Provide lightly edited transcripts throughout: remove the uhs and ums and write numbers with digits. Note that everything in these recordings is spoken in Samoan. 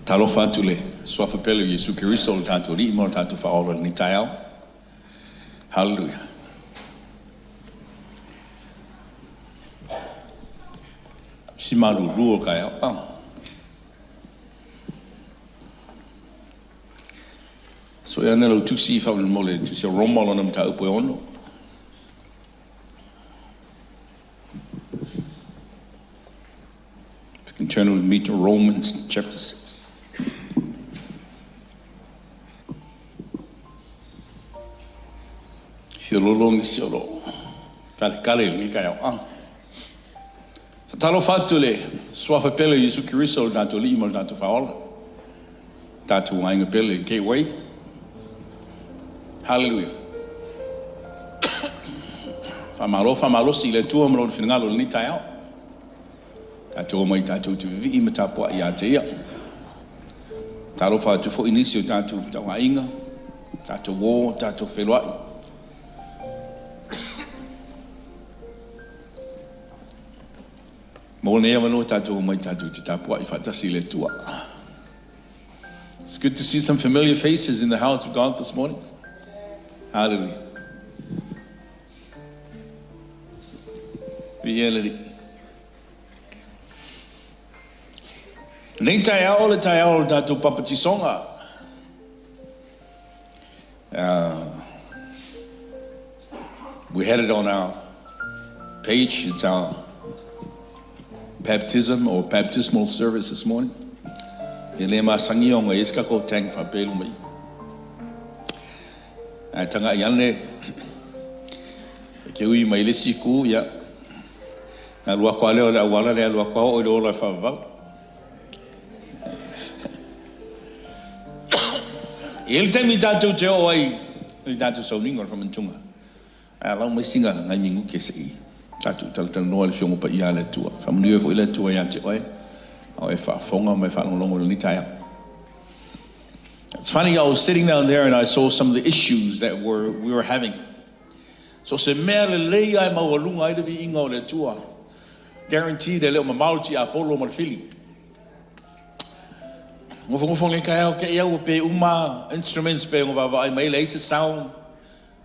Talofa atu i le Suafa pele o Iesu Keriso o le tatou Alii ma lo tatou Faaola i lenei taeao. Haleluia. Si malulu o le taeao. Ah. Sue ane lau tusi faamolemole, tusi a Roma lona mataupu e ono. If you can turn with me to Romans chapter 6. Fia lolo nisi o lo kalikali i lenei taeao. Ah. Faatalofa atu i le Suafa pele o Iesu Keriso o le tatou Alii ma le tatou Faaola. Tatou aiga pele i Gateway. Hallelujah. Faamalo faamalosi i le Atua ma lona finagalo i lenei taeao. Tatou omai tatou te vivii ma tapuai ia te ia. Talofa atu foi nisi o tatou tauaiga, tatou o, tatou feiloai. Mo lenei avanoa tatou omai tatou te tapuai faatasi i le Atua. It's good to see some familiar faces in the house of God this morning. Hallelujah. Viia le Alii. Lenei taeao le taeao o le tatou papatisoga. We had it on our page. It's our baptism or baptismal service this morning. E le masangi ona i ai se tatou tank faapea i luma i i. Ae tagai ane e te ui mai le isi itu, ia, na alu atu lava lea o le auala lea e alu atu lava oo i le ola e faavavau. E i ai le taimi tatou te oo ai i le tatou sauniga o le faamanatuga, ae alau mai sina nai minute se i tatou talatalanoa i le Afioga Paia a le Atua. Faamanuia foi le Atua ia te oe a o e faafofoga ma e faalogologo i lenei taeao. It's funny, I was sitting down there and I saw some of the issues that were, we were having. So se mea lelei ae maualuga ai le viiga o le Atua. Guaranteed e le o mamao le tiapolo ma le fili. Nofonofo nei taeao te i au pe uma instruments pe ona vaavaai mai leai se sound,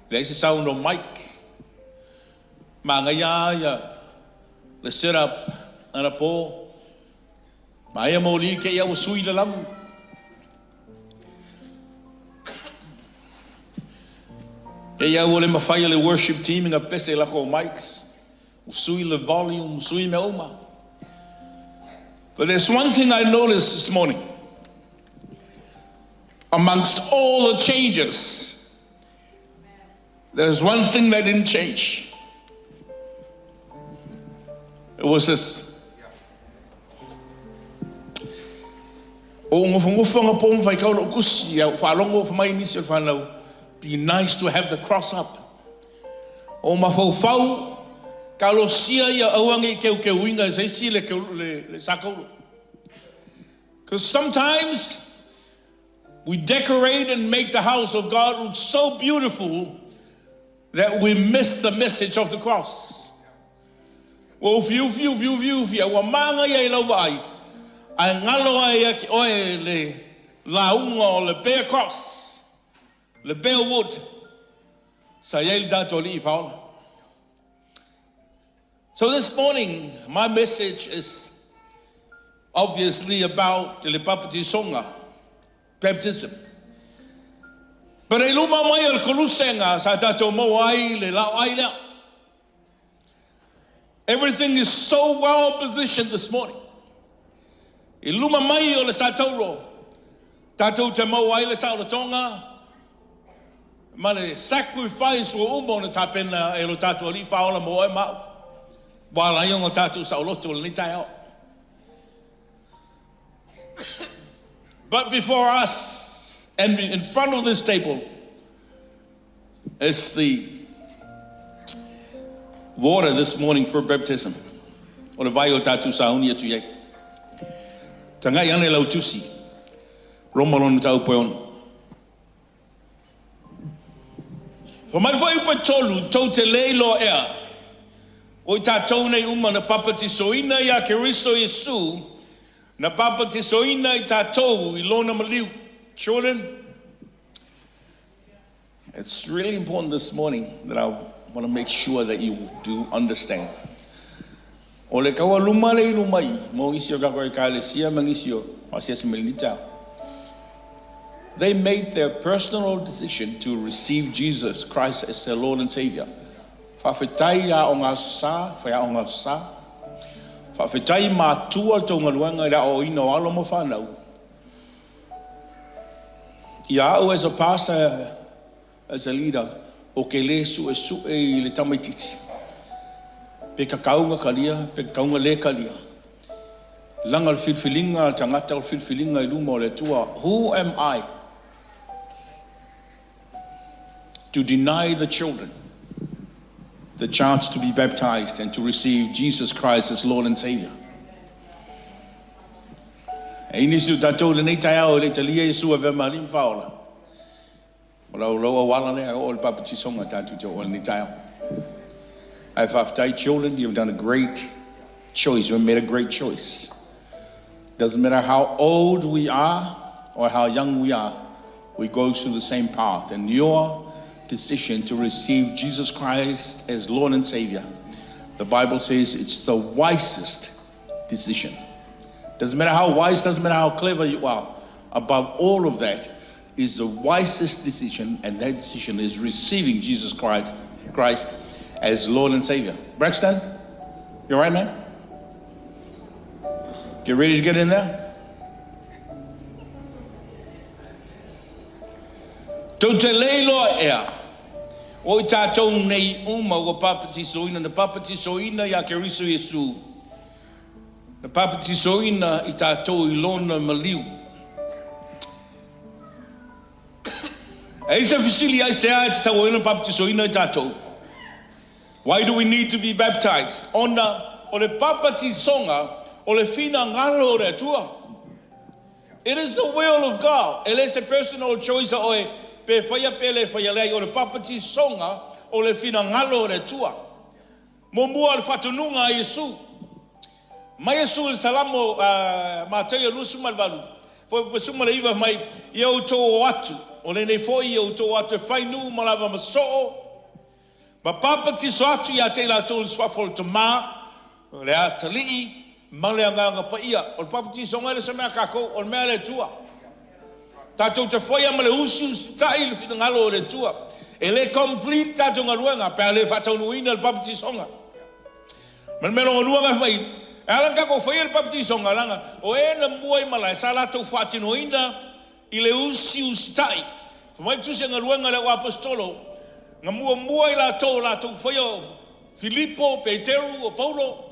leai se sound o mic. Manaia ia le setup anapo. Maea moli te i au sui le lagu. Te i au o le mawhai le worship team nga pese lako mics. Sui le volume, sui mea uma. But there's one thing I noticed this morning. Amongst all the changes, there's one thing that didn't change. It was this. O ngofongofoga po ma faitau lou tusi a ou faalogo fai mai nisi o le fanau, be nice to have the cross up. O mafaufau talosia ia aua ne i teuteuina e se isi le, le, le sakaulo. Because sometimes we decorate and make the house of God look so beautiful that we miss the message of the cross. Ua ufiufi, ufiufi, ufi, a ua mānaia i lau vaai, ae galo ai ia te oe le lauga o le bare cross, le bare wood, sa i ai le tatou Alii Faaola. So this morning, my message is obviously about le papatisonga, baptism. But i luma mai o le kolusega sa tatou maua ai le laoai lea. Everything is so well positioned this morning. I luma mai o le satauro, tatou te maua ai le saolotoga ma le sacrifice ua uma ona tapena e lo tatou Alii Faaola mo oe ma au. Ua ala ai ona tatou saoloto i lenei taeao. But before us and in front of this table is the water this morning for baptism. O le vai o tatou sauni atu i ai. Tagai ane lau tusi. Roma lona mataupu e ono. Fai mai foi Petolu, tou te le iloa ea, o i tatou nei uma na papatisoina iā Keriso Iesu, Na papatisoina i tatou i lona maliu. Children, it's really important this morning that I want to make sure that you do understand. O le taualuma le i luma i mo nisi o tatou ekalesia ma nisi o asiasi mai lenei taeao. They made their personal decision to receive Jesus Christ as their Lord and Savior. Faafetai i Aoga Aso Sa, Faiaoga Aso Sa. Faafetai i matua le tou galuega i le aoaoina o alo ma fanau. Ia au as a pastor, as a leader, ou te le suesue i le tamaitiiti pe tatau ona talia pe tatau ona le talia. Leaga o le filifiliga a le tagata o le filifiliga i luma o le Atua. Who am I to deny the children the chance to be baptized and to receive Jesus Christ as Lord and Savior? E i ai nisi o tatou i lenei taeao e le i talia Iesu e avea ma Alii ma Faaola. O lau lau auala lea e oo i le papatisoga tatou te oo ai i lenei taeao. Ae faafetai children, you've done a great choice. You've made a great choice. Doesn't matter how old we are or how young we are, we go through the same path. And your decision to receive Jesus Christ as Lord and Savior, the Bible says it's the wisest decision. Doesn't matter how wise, doesn't matter how clever you are. Above all of that is the wisest decision, and that decision is receiving Jesus Christ, Christ as Lord and Savior. Braxton, you all right, man? Get ready to get in there? Tou te le iloa ea, o i tatou nei uma ua papatisoina, na papatisoina iā Keriso Iesu, na papatisoina i tatou i Lona maliu. E i ai se fesili aisea e tatau ai ona papatisoina i tatou? Why do we need to be baptized? Ona o le papatisoga o le finagalo o le Atua. It is the will of God. E le se personal choice a oe pe faia pe le faia, leai, o le papatisoga o le finagalo o le Atua. Muamua o le faatonuga a Iesu. Mai Iesu i le Salamo a Mataio 28, 19 fai mai, Ia outou o atu, o lenei foi ia outou o atu e fai nuu ma lava ma soo, ma papatiso atu ia te i latou i le suafa o le Tama, o le Atalii, ma le Agaga Paia. O le papatisoga e le o se mea a kakou, o le mea a le Atua. Tatou te faia ma le usiusitai i le finagalo o le Atua. E le complete tatou galuega pe a le faataunuuina le papatisoga. Ma le mea lona lua na fai, e ala ona tatou faia le papatisoga, leaga o e na mua i malae sa latou faatinoina i le usiusitai. Fai mai le Tusi a Galuega a le Auaposetolo, na muamua i latou o latou faia o Filipo, Peteru, o Paulo.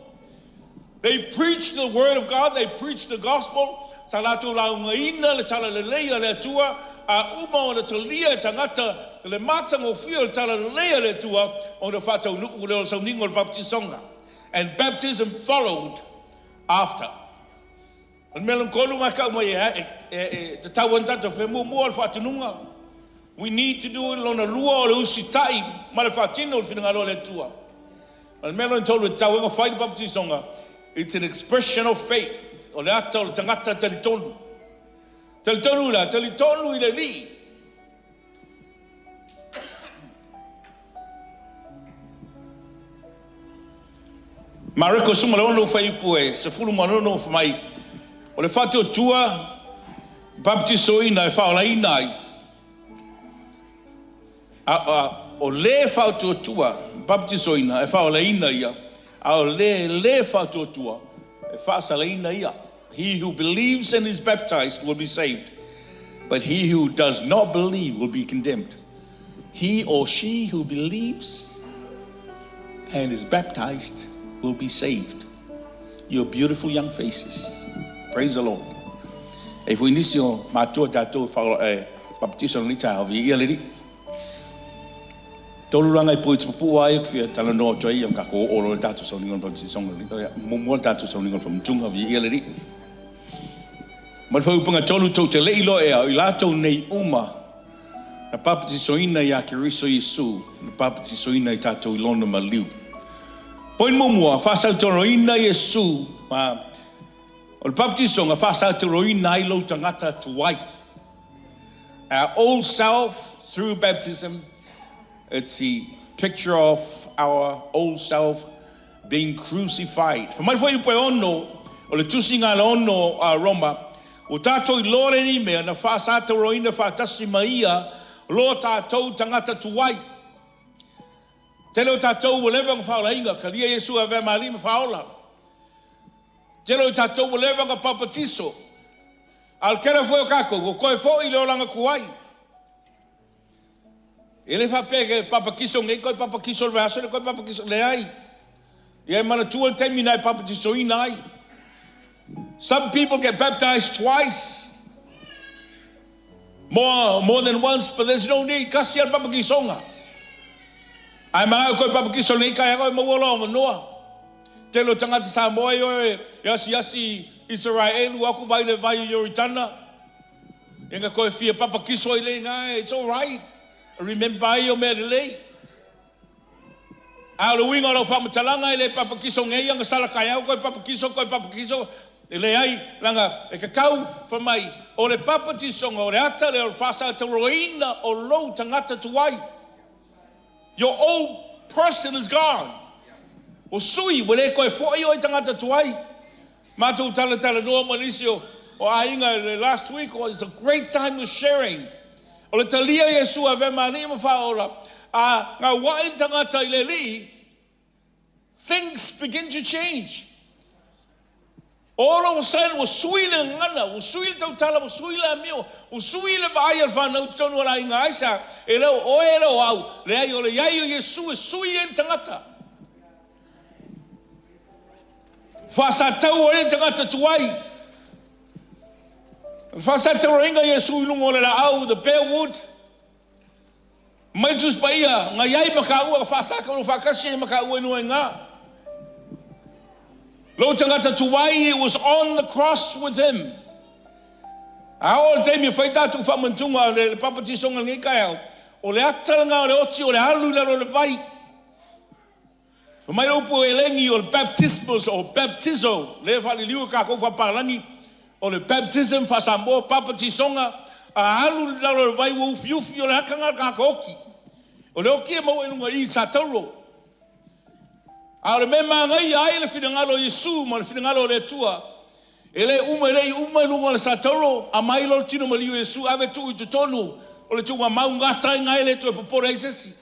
They preached the word of God, they preached the gospel, sa latou laugaina le talalelei a le Atua, a uma ona talia e tagata le matagofie o le talalelei a le Atua, ona faataunuu lea o le sauniga o le papatisoga. And baptism followed after. O le mea lona tolu na tau mai e tatau ai ona tatou faia, muamua o le faatonuga, we need to do it, lona lua o le usitai ma le faatino o le finagalo o le Atua. O le mea lona tolu e tatau ai ona fai le papatisoga, it's an expression of faith, o le ata o le tagata talitonu. Talitonu i le a? Talitonu i le Alii. Mareko 16 fuaiupu e 16 fai mai, O le faatuatua baptisoina e faaolaina ai, a, a, o le faatuatua baptisoina e faaolaina ia, a o le le faatuatua e faasalaina ia. He who believes and is baptized will be saved, but he who does not believe will be condemned. He or she who believes and is baptized will be saved. Your beautiful young faces. Praise the Lord. E foi nisi o matua tatou e baptisa lenei taeao, viia le Alii. Tolu langa e pui pupuu ai ku fia talanoa atu ai ia ma tatou oo loa i le tatou sauniga o le baptisoga. Muamua le tatou sauniga o le faamatuga, viia le Alii. Ma le fuaiupuga tolu, tou te le i loa ea, o i latou nei uma na papatisoina iā Keriso Iesu, na papatisoina i tatou i Lona maliu. Point muamua, faasautoloina Iesu ma. O le papatisoga faasatauroina ai lou tagata tuai. Our old self through baptism, it's the picture of our old self being crucified. Fai mai le fuaiupu e 6 o le tusiga a le 6 a Roma, Ua tatou iloa lenei mea, na faasatauroina faatasi ma ia lo tatou tagata tuai. Tele o tatou ua leva ona faolaina, talia Iesu e avea ma Alii ma Faaola. Tele o tatou ua leva ona papatiso, a o le tele foi o tatou ua toe foi i le olaga tuai. E le faapea e te papatiso nei toe papatiso i le vaiaso lea toe papatiso. Leai. Ia e manatua le taimi na e papatisoina ai. Some people get baptized twice. More, more than once, but there's no need. Tasi lava le papatisoga. A e manao e toe papatiso nei taeao e maua lou avanoa. Tele o tagata Samoa e o e asiasi i Isaraelu o atu vai i le vai o Ioritana. Ia na toe fia papatiso ai lea i ina, it's alright. Remember ai o mea lelei. A o le uiga o lau faamatalaga e le papatiso nei ana sala taeao toe papatiso toe papatiso, e leai, leaga e tatau fai mai o le papatisoga o le ata lea o le faasatauroina o lou tagata tuai. Your old person is gone. Ua sui, ua le toe foi oe i tagata tuai. Matou talatalanoa ma nisi o aiga i le last week, it's a great time of sharing. O le talia o Iesu e avea ma Alii ma Faaola, a gauai le tagata i le Alii, things begin to change. All of a sudden ua sui le gagana, ua sui le tautala, ua sui le amio, ua sui le vaai a le fanau i totonu o le aiga. Aisea? E le o oe, e le o au, leai o le i ai o Iesu e sui ai le tagata. Faasatau ai le tagata tuai. Faasatauaina Iesu i luga o le laau, the bare wood. Mai Tusi Paia, na i ai ma tāua, na faasataua faatasi ai ma tāua i luga i ina. Lou tagata tuai, he was on the cross with him. A oo le taimi e fai tatou faamantuga o le papatisoga i lenei taeao, o le ata lena o le oti o le alu i lalo o le vai. Fai mai le upu elegi o le baptismos o baptizo, lea e faaliliu e tatou faapapalagi, o le baptism faa-Samoa, papatisoga, a alu i lalo o le vai ua ufiufi, o le ata lena o le tagata oti. O le oti e maua i luga i i sa tauro. A o le mea e manaia ai le finagalo o Iesu ma le finagalo o le Atua, e le uma, e le i uma i luga o le satauro, aumai loa le tino maliu o Iesu, ave tuu i totonu o le tuugamau, gata ai na e le toe popole ai se isi.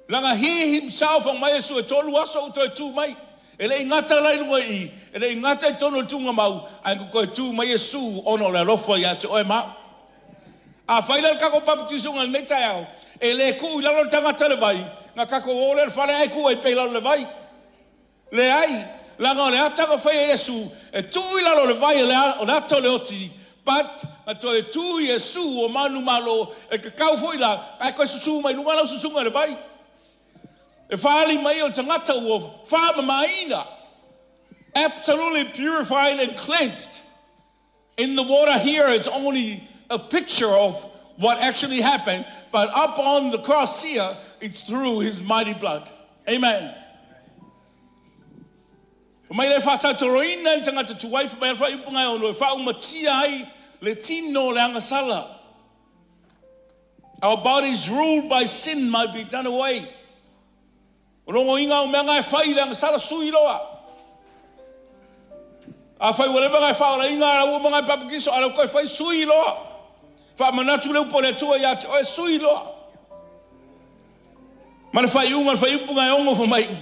Leaga he himself fai mai Iesu e tolu aso ou toe tu mai. E le i gata la i luga i i, e le i gata i totonu o le tuugamau, ae na toe tu mai Iesu ona o le alofa ia te oe ma au. Afai la le tatou bapetisoga i lenei taeao, e le tuu i lalo le tagata i le vai, na tatou o lea i le fale ae tuu ai pea i lalo i le vai. Leai, leaga o le ata na fai e Iesu e tuu i lalo o le vai o le ata o le oti, but na toe tu Iesu o manumalo e tatau foi la ae toe susu mai luga lau susuga i le vai. E faaali mai o le tagata ua faamamaina, absolutely purified and cleansed. In the water here it's only a picture of what actually happened, but up on the cross here it's through his mighty blood. Amen. Fai mai le faatautoroina i le tagata tuai, fai mai le faaiupu e ono e faaumatia ai le tino o le agasala. Our bodies ruled by sin might be done away. O logoina au mea na e fai i le agasala sui loa. Afai ua leva na e faaolaina a ua uma na e papatiso, a o lea ua toe fai, sui loa. Faamanatu le upu a le Atua ia te oe, sui loa. Ma le faaiuga o le fuaiupu na e ono fai mai,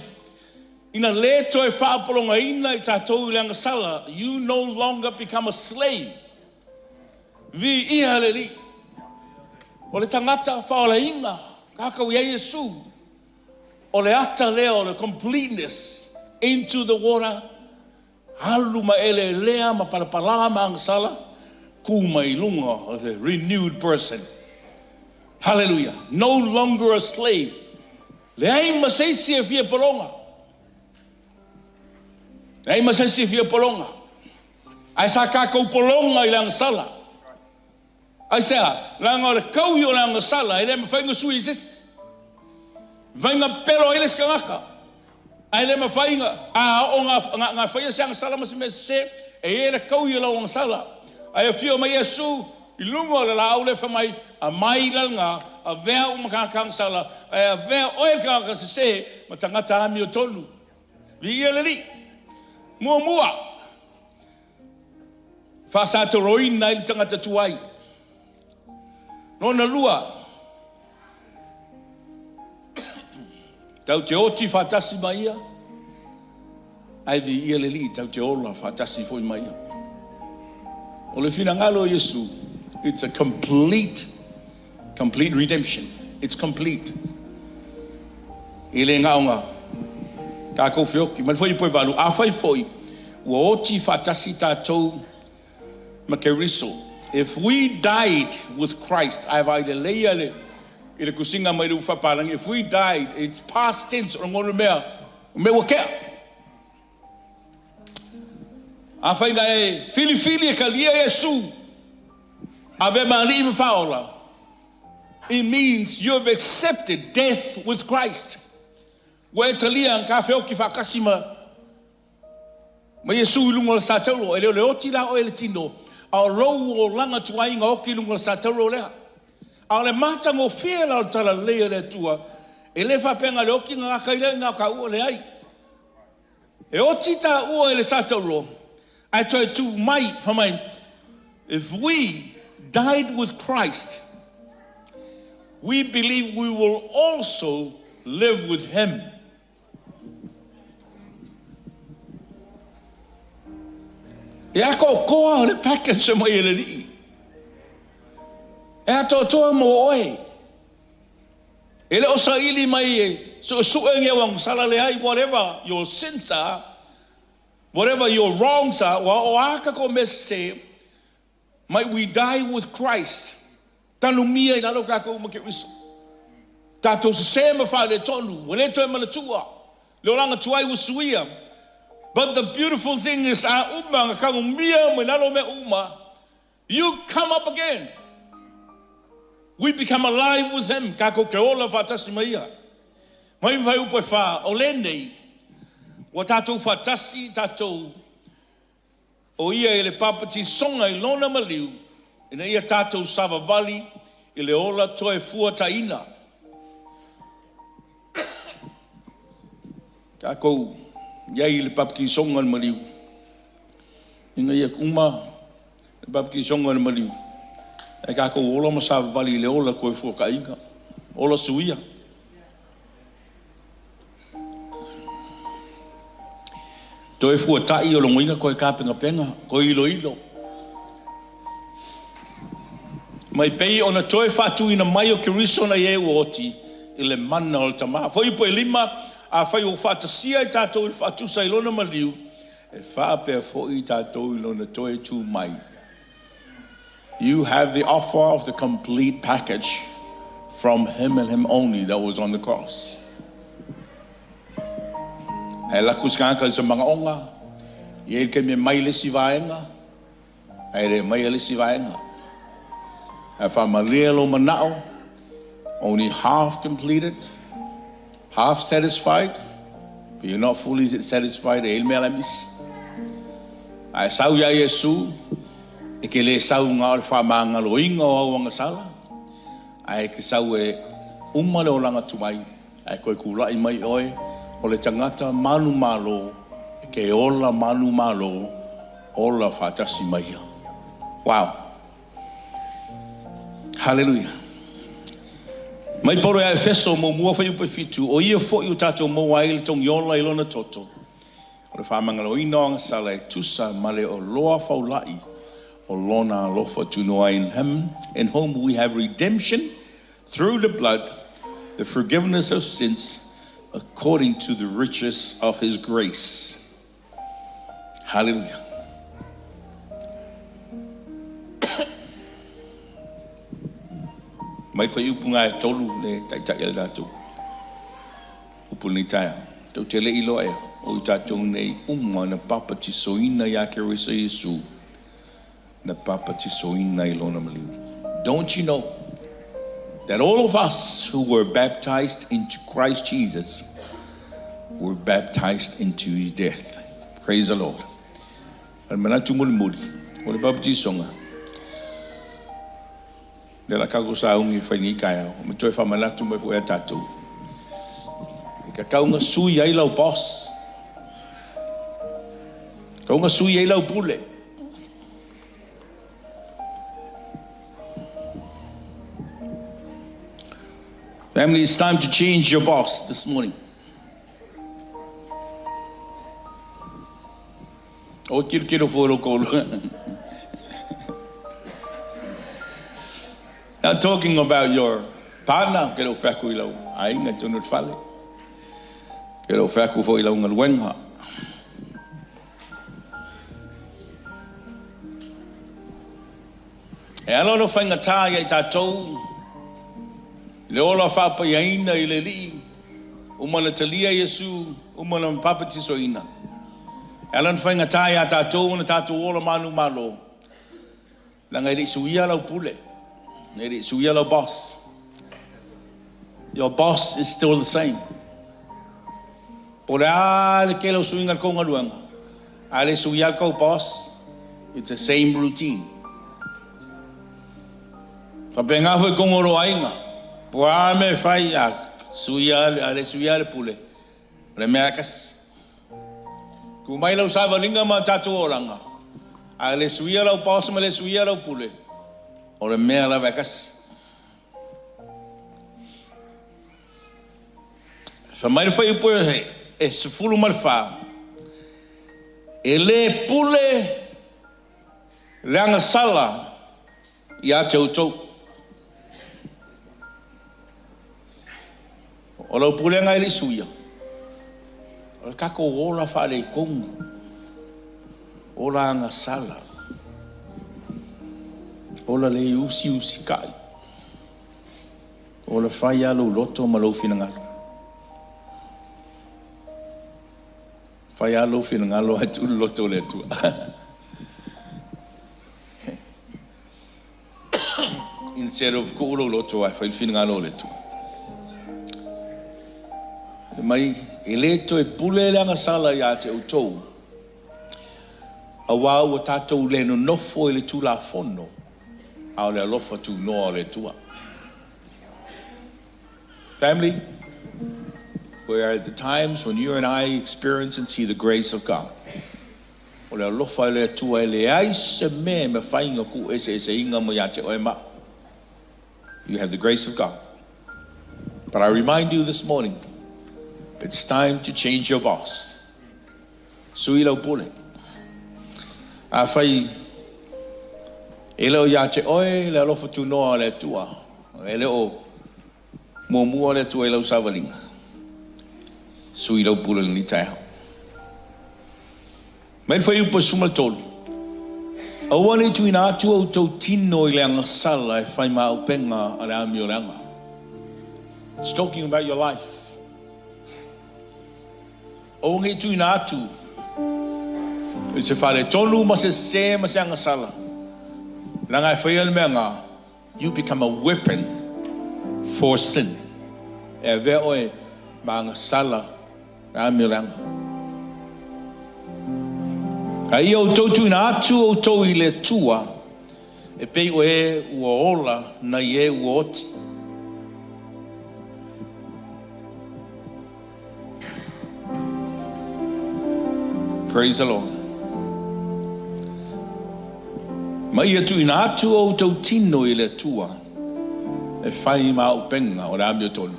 ina le toe faapologaina i tatou i le agasala, you no longer become a slave. Viia le Alii. O le tagata faaolaina, tatou i ai Iesu. O le ata lea o le completeness into the water, alu ma eleelea ma palapala ma agasala, tu mai i luga o the renewed person. Hallelujah! No longer a slave. Leai ma se isi e fia pologa. Leai ma se isi e fia pologa. Ae sa tatou pologa i le agasala. Aisea? Leaga o le kaui o le agasala e le mafai ona sui e se isi. Mafai ona pepelo ai le isi tagata, ae le mafai ona, a oo na faia se agasala ma se mea sese, E i ai le kaui o lau agasala. Ae afio mai Iesu i luga o le laau lea fai mai, Aumai lale avea uma tagata agasala, ae avea oe le tagata sese ma tagata amiotonu. Viia le Alii. Muamua, faasatoloina ai le tagata tuai. Lona lua, tatou te oti faatasi ma ia, ae viia le Alii tatou te ola faatasi foi ma ia. O le finagalo o Iesu, it's a complete, complete redemption. It's complete. E le na ona tatou feoti. Mai le fuaiupu e 8, afai foi ua oti faatasi tatou ma Keriso. If we died with Christ, ae vaai lelei le i le tusiga mai le upu faapalagi, if we died, it's past tense, o le mea, o mea ua tea. Afai na e filifili e talia Iesu, ave ma alii ma faaola, it means you have accepted death with Christ. Ua e talia na ta feoti faatasi ma Iesu i luga o le sataulo. E le o le oti la oe i le tino, a o lou olaga tuai na oti i luga o le sataulo lea. A o le matagofie la o le talalelei a le Atua, e le faapea na o le oti na gata ai lea i na o taua, leai. E oti taua i le sataulo, ae toe tu mai, fai mai, if we died with Christ, we believe we will also live with Him. E atoatoa o le package mai e le Alii. E atoatoa mo oe. E le o saili mai e suesue ni au agasala leai, whatever your sins are, whatever your wrongs are, ua o a tatou mea sese, might we die with Christ. Tanumia i lalo tatou ma Keriso. Tatou sese ma faaletonu, ua le toe manatua, le olaga tuai ua suia. But the beautiful thing is, a uma na tanumia mai lalo mea uma, you come up again. We become alive with Him. Tatou te ola faatasi ma ia. Mai fuaiupu e 4, o lenei, ua tatou faatasi tatou o ia i le papatisoga i lona maliu, ina ia tatou savavali i le ola toe fuataina. Tatou iai i le papatisoga i le maliu, ina ia uma le papatisoga i le maliu, ae tatou ola ma savavali i le ola toe fuataina, ola suia. Toe fuatai o logoina toe tapenapena, toe iloilo. Mai pei ona toe faatuina mai o Keriso na e ua oti i le mana o le Tama. Fuaiupu e 5, afai ua faatasia i tatou i le faatusa i lona maliu, e faapea foi i tatou i lona toe tu mai. You have the offer of the complete package from Him and Him only that was on the cross. Ae alu atu se tagata i se manaoga, e i ai le taimi e aumai le isi vaega, ae le aumaia le isi vaega. Ae faamalie lou manao, only half completed, half satisfied, but you're not fully satisfied, e i ai le mea la e misi. Ae sau ia Iesu, e te le sau na o le faamagaloina o au agasala, ae te sau e uma le olaga tuai, ae toe tulai mai oe o le tagata manumalo, e te ola manumalo, ola faatasi mai ia. Wow. Hallelujah. Mai Paulo ia Efeso 1 fuaiupu e 7, o ia foi ua tatou maua ai le togiola i lona toto, o le faamagaloina o agasala e tusa ma le oloa faulai o lona alofa tunoa. In Him in whom we have redemption through the blood, the forgiveness of sins according to the riches of His grace. Hallelujah. Mai fuaiupu nga e 3 le taitai a le tatou upu lenei taeao. Tou te le iloa ea, o i tatou nei uma na papatisoina ia Keriso Iesu, na papatisoina i lona maliu. Don't you know that all of us who were baptized into Christ Jesus were baptized into His death? Praise the Lord. O le manatu mulimuli, o le papatisoga, lea la tatou saugi e fai nei taeao, ma toe faamanatu mai foi ia tatou. E tatau ona sui ai lau boss. Tatau ona sui ai lau pule. Family, it's time to change your boss this morning. O tilotilo fua i lou toalua. Not talking about your partner, ke le o fai atu i lau aiga i totonu o le fale. Ke le o fai atu foi i lau galuega. E ala ona faigata ia i tatou le ola faapaiaina i le Alii, uma ona talia Iesu, uma ona papatisoina. E ala ona faigata ia tatou ona tatou ola manumalo, leaga e le i suia lau pule, e le i suia lau boss. Your boss is still the same. Po o le a le tele o suiga i le tou galuega, a le suia le tou boss, it's the same routine. Faapena foi i totonu o lou aiga, po o a mea e fai, a suia a le suia le pule, o le mea lava e tasi. Tuu mai lau savaliga ma tatou olaga, a le suia lau boss ma le suia lau pule, o le mea lava e tasi. Fai mai le fuaiupu e 14, e le pule le agasala ia te outou. O lau pulega e le i suia, o le tatou ola faaletonu, ola agasala, ola le usiusitai, ola fai lava lou loto ma lou finagalo. Fai lava lou finagalo ae tuu le loto o le Atua. Instead of tuu lou loto ae fai le finagalo o le Atua. Fai mai, e le toe pule le agasala ia te outou, aua ua tatou le nonofo i le Tulafono, a o le alofa tunoa o le Atua. Family, we are at the times when you and I experience and see the grace of God. O le alofa e le Atua e leai se mea e mafai ona tuueseeseina mai ia te oe ma au. You have the grace of God. But I remind you this morning, it's time to change your boss. Sui lau pule. Afai e le o ia te oe le alofa tunoa o le Atua, e le o muamua le Atua i lau savaliga, sui lau pule i lenei taeao. Mai le fuaiupu e 13, Aua ne i tuuina atu outou tino i le agasala e fai ma auupega a le amioleaga. It's talking about your life. Aua ne i tuuina atu i se faaletonu ma se sese ma se agasala, leaga e faia le mea lena, you become a weapon for sin. E avea oe ma agasala le amioleaga. A ia outou tuuina atu outou i le Atua, e pei o e ua ola nai e ua oti. Praise the Lord. Ma ia tuuina atu outou tino i le Atua, e fai ma auupega o le amiotonu.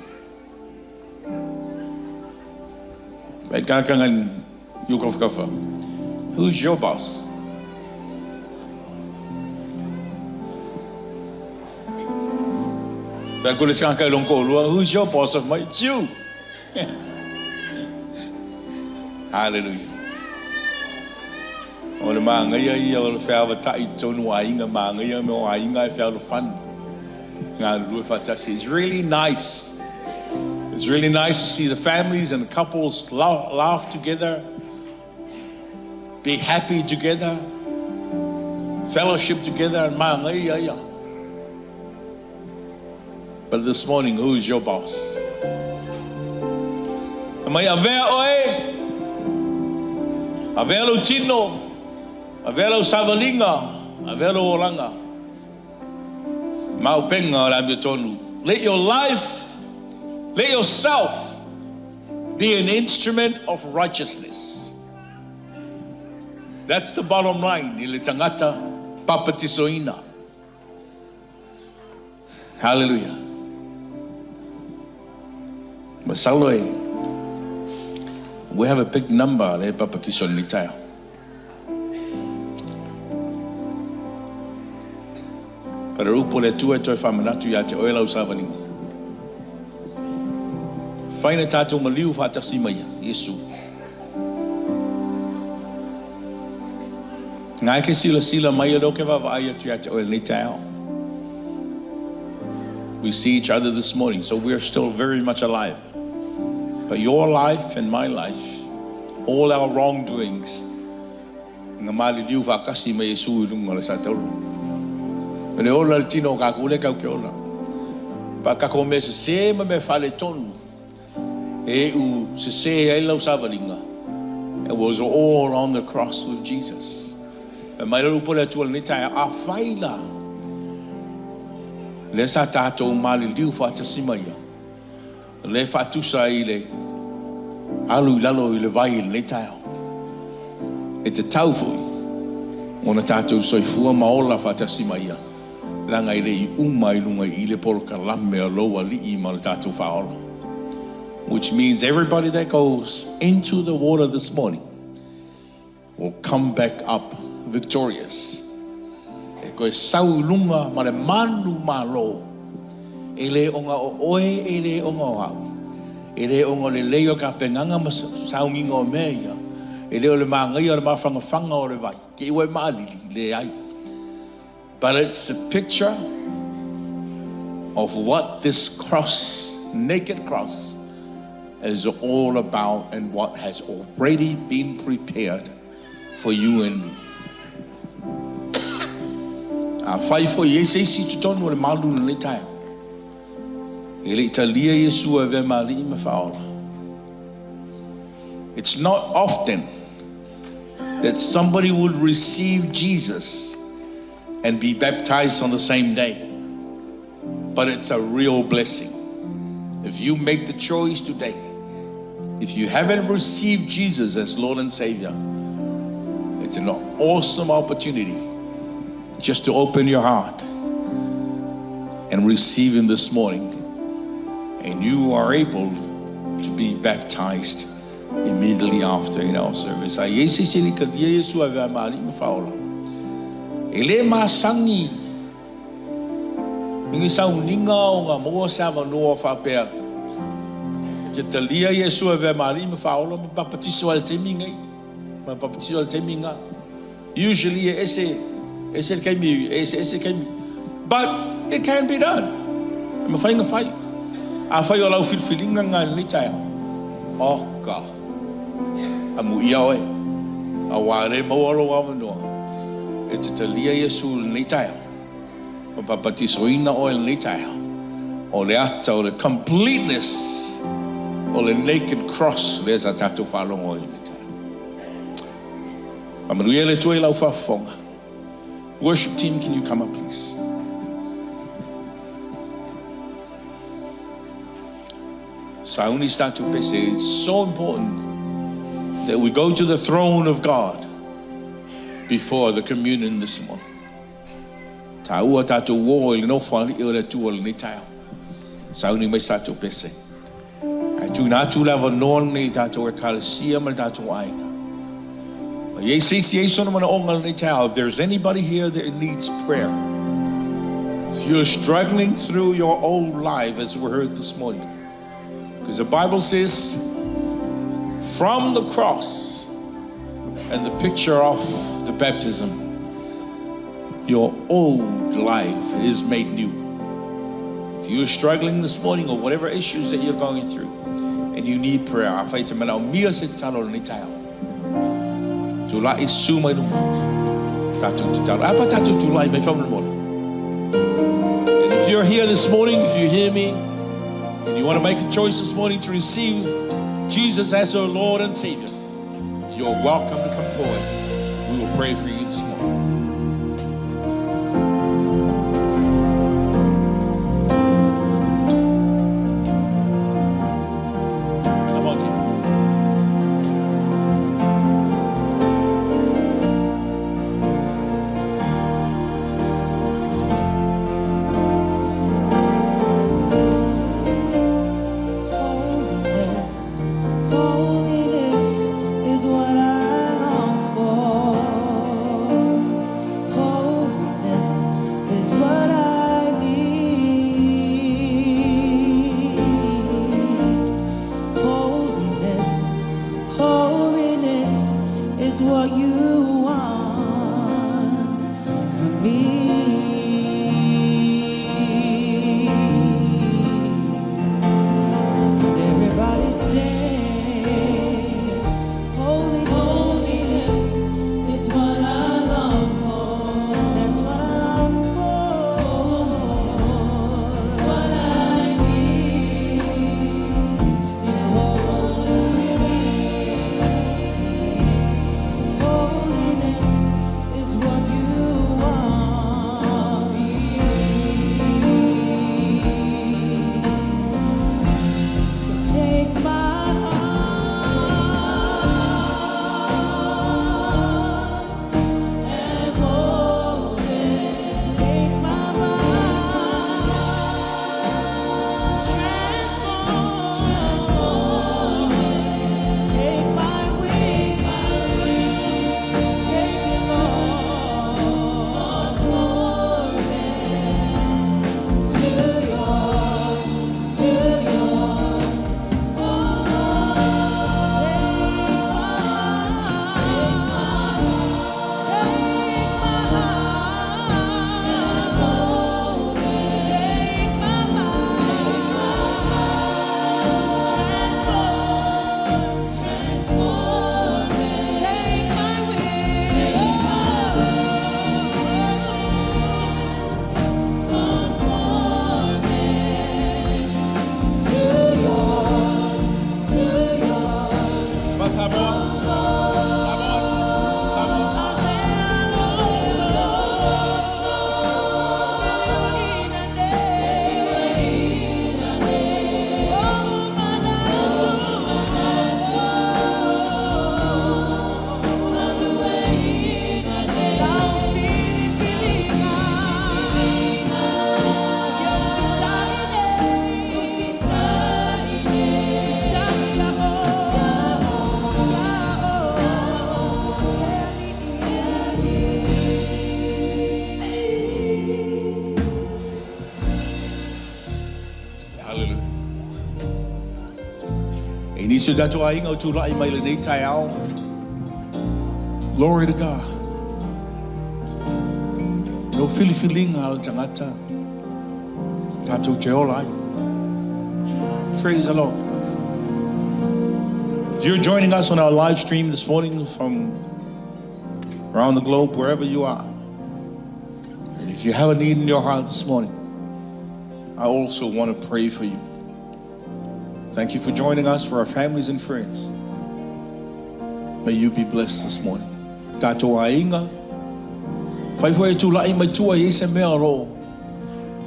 Fai kakanga i kafakafa. Who's your boss? Fai ku le saka i lon toalua, who's your boss? Fai mai, it's you. Hallelujah. O le manaia ia o le feavatai i totonu o aiga, manaia mea o aiga e fealofani, galulue faatasi. It's really nice. It's really nice to see the families and the couples laugh together, be happy together, fellowship together, manaia ia. But this morning, who's your boss? Fai mai avea oe, avea lou tino. Avea lau savaliga, avea lou olaga ma auupega o le amiotonu. Let your life, let yourself be an instrument of righteousness. That's the bottom line i le tagata papatisoina. Hallelujah. Masalo e, we have a big number le papatiso i lenei taeao. But o le upu a le Atua e toe faamanatu ia te oe lau savaliga. Fai na tatou maliu faatasi ma ia, Iesu. Nga e ke silasila mai o lea ou ke vaavaai atu ia te oe i lenei taeao. We see each other this morning, so we are still very much alive. But your life and my life, all our wrongdoings, na maliliu faatasi ma Iesu i luga o le satauro. O le ola le tino o kakou lea kau ke ola. Pa kakou mea sese ma mea faaletonu e iu sese ai lau savaliga, it was all on the cross with Jesus. Fai mai le upu a le Atua i lenei taeao, afai la lea sa tatou maliliu faatasi ma ia, lea e faatusa ai i le alu i lalo i le vai i lenei taeao, e tatau foi ona tatou soifua ma ola faatasi ma ia, leaga e le i uma i luga i i le polokalame a lou Alii ma le tatou Faaola. Which means everybody that goes into the water this morning will come back up victorious. E toe sau i luga ma le manumalo, e le ona o oe, e le ona o au, e le ona o le lelei o tapenaga ma sauniga o mea ia, e le o le manaia o le mafanafana o le vai, te i ua e maalili, leai. But it's a picture of what this cross, naked cross, is all about and what has already been prepared for you and me. Afai foi e i ai se isi i totonu o le malu i lenei taeao, e le i talia Iesu e avea ma Alii ma Faaola. It's not often that somebody would receive Jesus and be baptized on the same day, but it's a real blessing. If you make the choice today, if you haven't received Jesus as Lord and Savior, it's an awesome opportunity just to open your heart and receive Him this morning. And you are able to be baptized immediately after in our service. A i ai se isi e le i talia Iesu e avea ma Alii ma Faaola, e le masani i ni sauniga ona maua se avanoa faapea e te talia Iesu e avea ma Alii ma Faaola ma papatiso ai i le taimi nei, ma papatiso ai i le taimi lena. Usually e ese, ese le taimi, e eseese taimi. But it can be done. E mafai ona fai. Afai o lau filifiliga lena i lenei taeao, oka, amuia oe, aua e le maua lou avanoa e te talia Iesu i lenei taeao, ma papatisoina oe i lenei taeao, o le ata o le completeness o le naked cross lea sa tatou faalogo ai i lenei taeao. Faamanuia le Atua i lau faafofoga. Worship team, can you come up please? Sauni se tatou pese. It's so important that we go to the throne of God before the communion this morning. Taua tatou o i le nofo alii o le Atua i lenei taeao. Sauni mai se tatou pese. Ae tuuina atu le avanoa lenei i tatou Ekalesia ma le tatou aiga. A i ai se isi e i ai sona manaoga i lenei taeao, if there's anybody here that needs prayer, if you're struggling through your old life as we heard this morning, because the Bible says from the cross and the picture of the baptism, your old life is made new. If you're struggling this morning or whatever issues that you're going through and you need prayer, afai e te manaomia se tatalo i lenei taeao, tulai susu mai luma, tatou tatalo. A pa tatou tulai mai faamolemole. And if you're here this morning, if you hear me, and you want to make a choice this morning to receive Jesus as your Lord and Savior, you're welcome to come forward. We will pray for you this morning. Come on, team. Holiness, holiness is what I long for. Holiness is what I need. Holiness, holiness is what you want from me. Everybody say, holy, holiness is what I long for. That's what I long for. Holiness is what I need. Sing holiness, holiness is what you want me. So take my heart and mold it. Take my mind, transform it. Take my will, take it, Lord, conform it to yours, to yours. To yours. Samoa. Samoa. Samoa. Hallelujah. E nisi o tatou aiga o tulai mai lenei taeao. Glory to God. No filifiliga a le tagata tatou te ola ai. Praise the Lord. If you're joining us on our live stream this morning from around the globe, wherever you are, and if you have a need in your heart this morning, I also want to pray for you. Thank you for joining us for our families and friends. May you be blessed this morning. Tatou aiga, fai foi e tulai mai tua i se mea o loo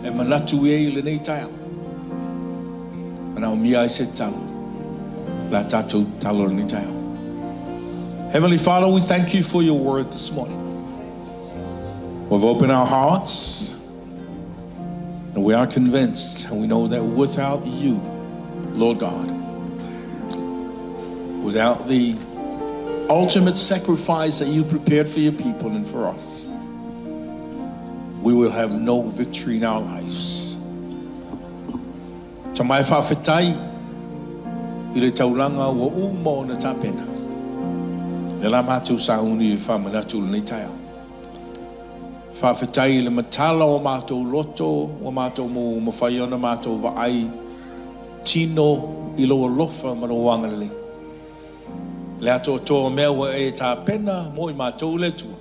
e manatu i ai i lenei taeao. Manaomia ai se tatalo. La tatou tatalo i lenei taeao. Heavenly Father, we thank you for your word this morning. We've opened our hearts and we are convinced and we know that without you, Lord God, without the ultimate sacrifice that you prepared for your people and for us, we will have no victory in our lives. Tamai faafetai i le taulaga ua uma ona tapena. Le la matou sauni e faamanatu lenei taeao. Faafetai i le matala o matou loto, ua matou mu mafai ona matou vaai tino i lou alofa ma lou agalelei. Le atoatoa o mea ua e tapena mo i matou le Atua.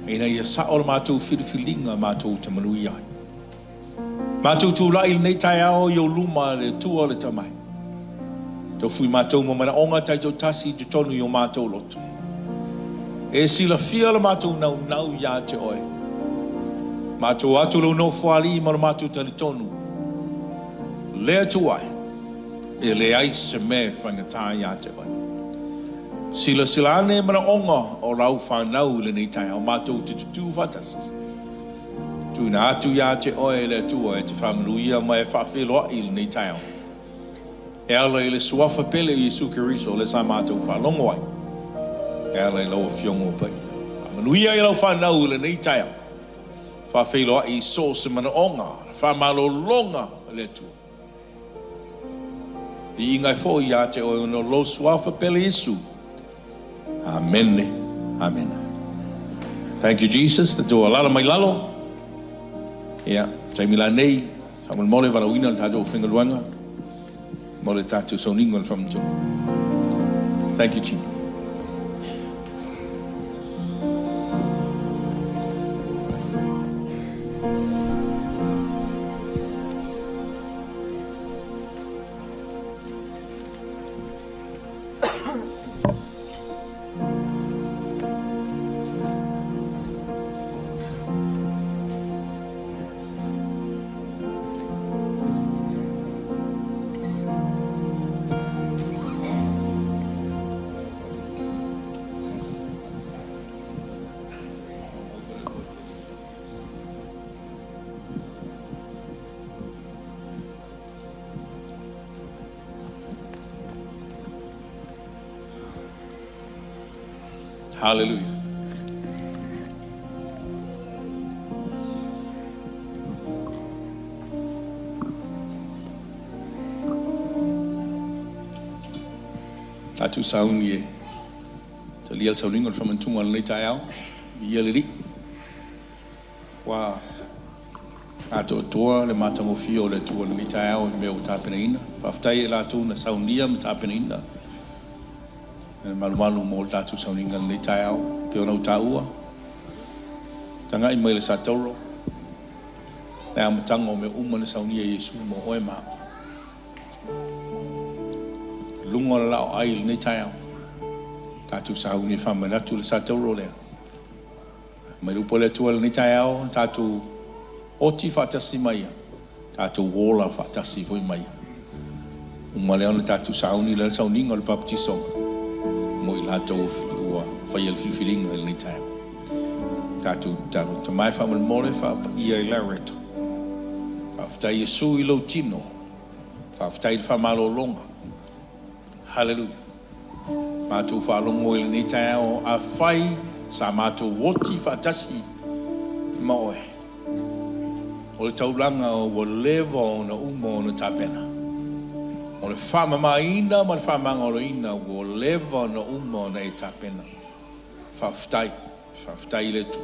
Ina ia sao le matou filifiliga matou te manuia ai. Matou tulai i lenei taeao i ou luma le Atua o le Tamai. Tofui matou ma manaoga taitoatasi i totonu i o matou loto. E silafia le matou naunau ia te Oe. Matou o atu i lou Nofoalii ma le matou talitonu, le Atua e, e leai se mea e faigata ia te Oe. Silasila ane i manaoga o lau fanau i lenei taeao, matou te tutū faatasi. Tuuina atu ia te Oe le Atua e te faamanuia ma e faafeiloai i lenei taeao. E ala i le Suafa pele o Iesu Keriso lea sa matou faalogo ai, e ala i lau Afioga ua paia. Faamanuia i lau fanau i lenei taeao. Faafeiloai i so o se manaoga, faamalologa a le Atua. Viiga e foi ia te Oe ona o lou Suafa pele Iesu. Amene. Amene. Thank you Jesus. Tatou alaala mai lalo. Ia, taimi lanei, faamolemole valaauina le tatou aufaigaluega mo le tatou sauniga o le faamanatuga. Thank you team. Hallelujah. Tatou sauni e talia le sauniga o le faamanatuga o lenei taeao. Viia le Alii. Ua atoatoa le matagofie o le Atua i lenei taeao i mea ua tapenaina. Faafetai i latou na saunia ma tapenaina le malumalu mo le tatou sauniga i lenei taeao. E pei ona ou taua, tagai mai i le Satauro, le amataga o mea uma na saunia e Iesu mo oe ma au. I luga o le laoai i lenei taeao, tatou sauni e faamanatu le Satauro lea. Mai le upu a le Atua i lenei taeao, tatou oti faatasi ma Ia, tatou ola faatasi foi ma Ia. Uma lea ona tatou sauni lea le sauniga o le papatisoga mo i latou ua faia le filifiliga i lenei taeao. Tatou tatalo, Tama e faamolemole faapaia i Lareto. Faafetai Iesu i lou tino. Faafetai i le faamalologa. Hallelujah. Matou faalogo i lenei taeao, afai sa matou oti faatasi ma oe, o le taulaga ua leva ona uma ona tapena, o le faamamaina ma le faamagaloina ua leva ona uma ona e tapena. Faafetai, faafetai i le Atua.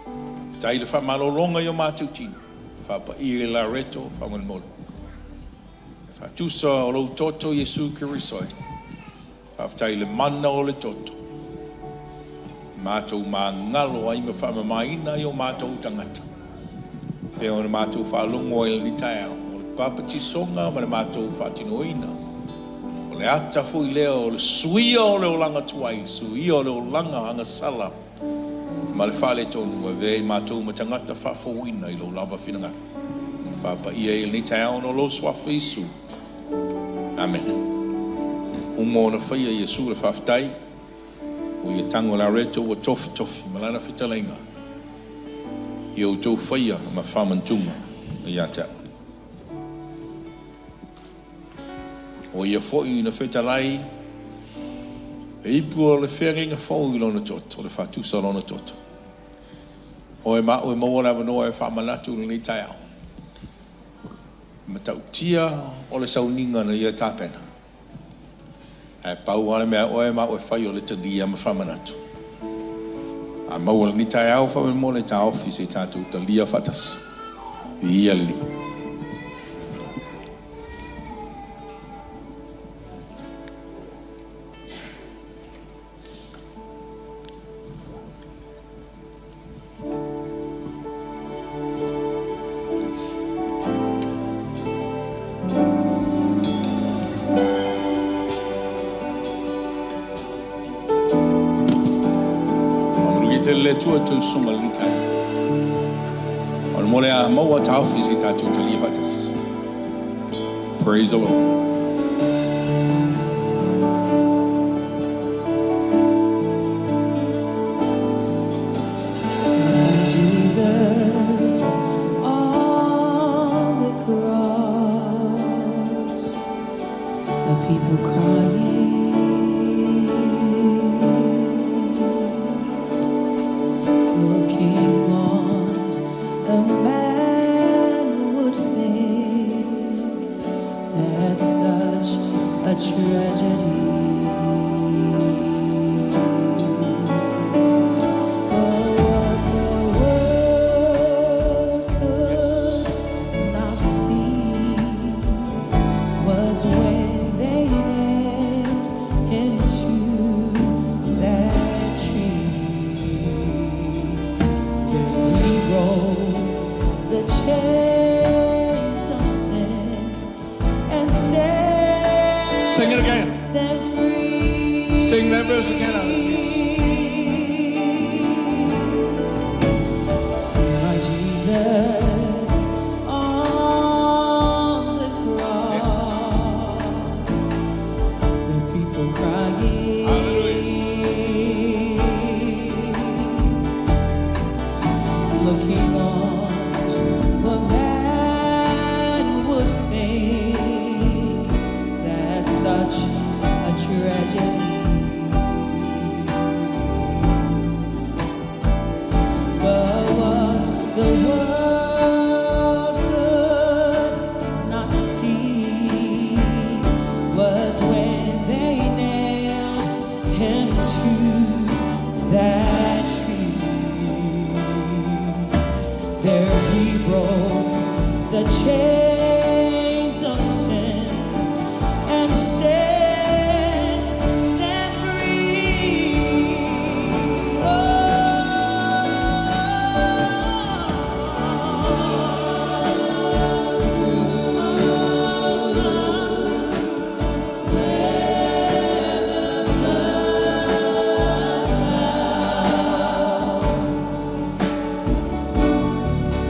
Faafetai i le faamalologa i o matou tino. Faapaia i Lareto faamolemole. Faatusa o lou toto Iesu Keriso e. Faafetai i le mana o le toto. Matou magalo ai ma faamamaina ai o matou tagata. Pei ona matou faalogo ai i lenei taeao, o le papatisoga ma le matou faatinoina. O le ata foi lea o le suia o le olaga tuai, suia o le olaga agasala ma le faaletonu, avea i matou ma tagata faafouina i lou lava finagalo. Faapaia i lenei taeao ona o lou suafa Iesu. Amene. Uma ona faia Iesu le faafetai, ua ia tago Lareto ua tofitofi ma lana fetalaiga i outou faia ma faamanatuga ia te au. O ia foi na fetalai e ipu o le feagaiga fou i lona toto, o le faatusa o lona toto. Oe ma au e maua le avanoa e faamanatu i lenei taeao. Matautia o le sauniga na ia tapena. Ae pau lava le mea oe ma au e fai o le talia ma faamanatu. A maua lenei taeao faamolemole taofi se i tatou talia faatasi. Viia le Alii. tele le Atua tou susuga i lenei taeao. O le mo le a maua taofi se i tatou talia faatasi. Praise the Lord. See Jesus on the cross, the people crying, looking on, a man would think that such a tragedy. But what the world could not see was when they nailed him to that tree. Then he broke the chains of sin and set Sing it again. them free. Sing that verse again, please. See my Jesus on the cross. The people crying. Looking on, the man would think that such a tragedy. But what the world could not see was when they nailed him to that tree. There he broke the chains of sin and set them free. Oh,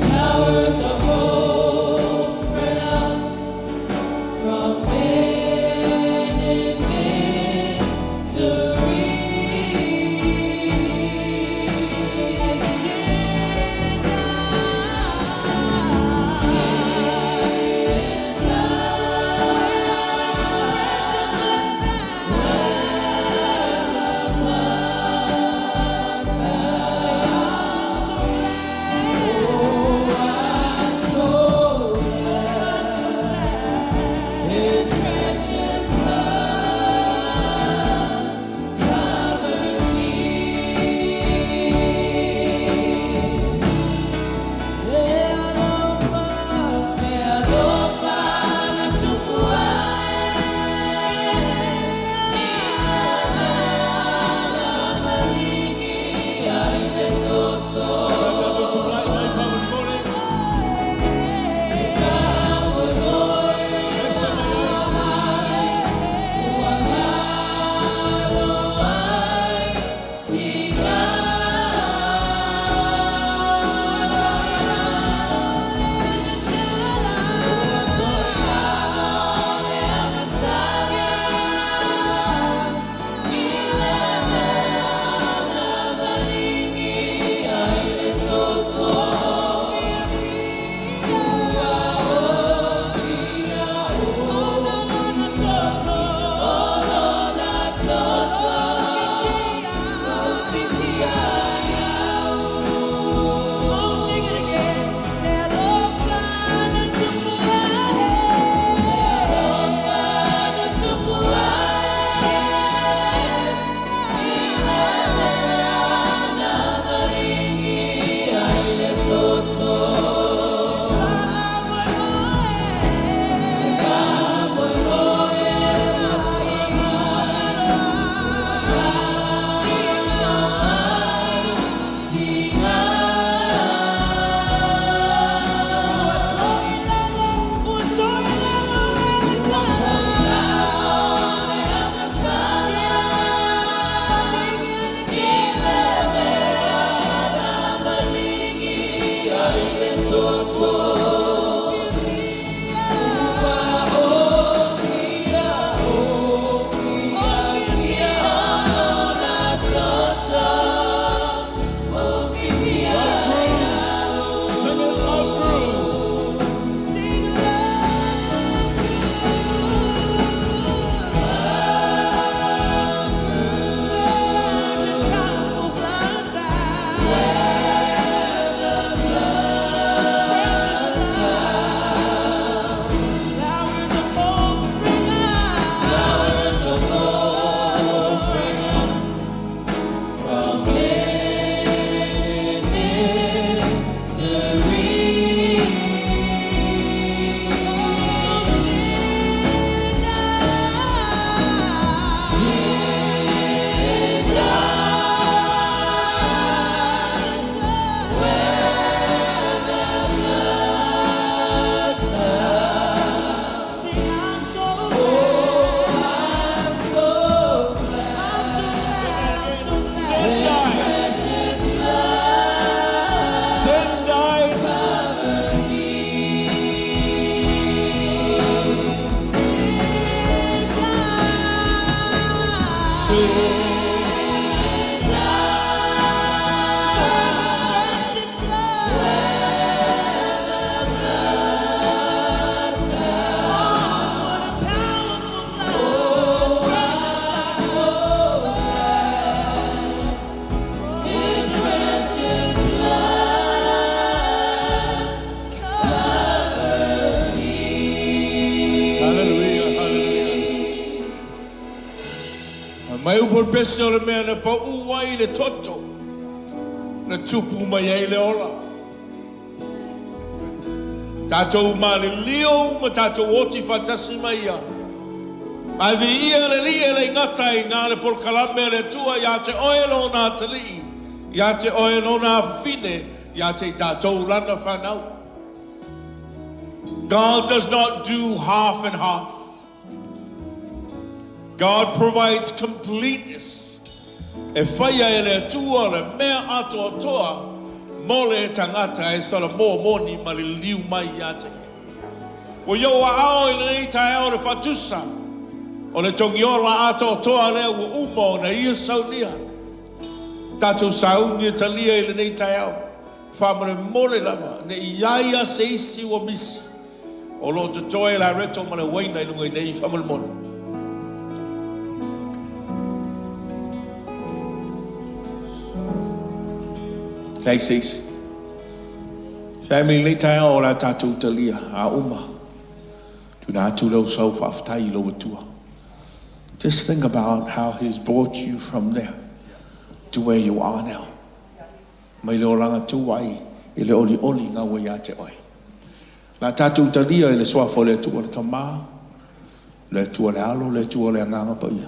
Powers of old. pese o le mea na paū ai le toto, na tupu mai ai le ola. Tatou malilio ma tatou oti faatasi ma Ia. Ae viia le Alii e le gata i na le polokalame a le Atua ia te oe lona atalii, ia te oe lona afafine, ia te i tatou lana fanau. God does not do half and half. God provides completeness. E faia e le Atua le mea atoatoa mo le tagata e salamo moni ma liliu mai ia te Ia. Ua i ou aao i lenei taeao le faatusa o le togiola atoatoa lea ua uma ona Ia saunia. Tatou sauni e talia i lenei taeao. Faamolemole lava, ne i i ai a se isi ua misi. O lo o totoe le areto ma le uaina i luga i nei faamolemole. Leai se isi. Family, lenei taeao o le a tatou talia a uma. Tuuina atu lau sau faafetai i lou Atua. Just think about how He's brought you from there to where you are now. Mai le olaga tuai i le olioli na ua ia te oe. O le a tatou talia i le Suafa o le Atua le Tama, le Atua le Alo, le Atua le Agaga Paia.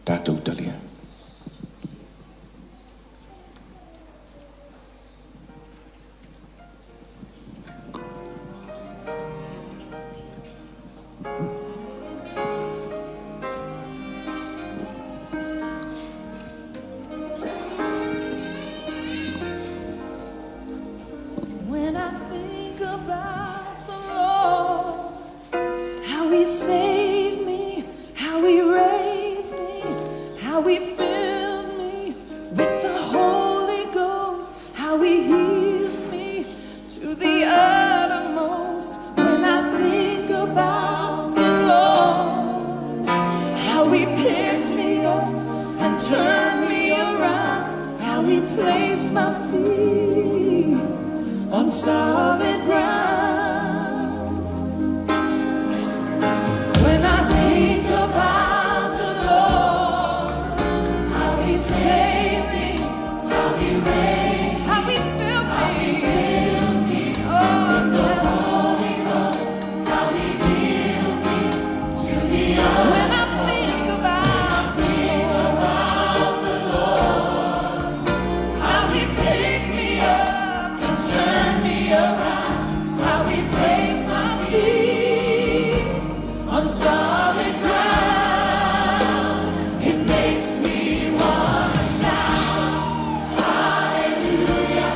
Tatou talia. When I think about the Lord, how He saved me, how He raised me, how He filled me with the Holy Ghost, how He healed me to the uttermost. When I think about the Lord, how He picked me up and turned me around, how He placed my feet on solid ground. When I think about the Lord, how He saved me, how He raised, how He filled me, oh yes, Holy Ghost, how He healed me to the When I think about the Lord, how He picked me up and turned me around, how He placed my feet on solid ground, it makes me wanna shout, Hallelujah,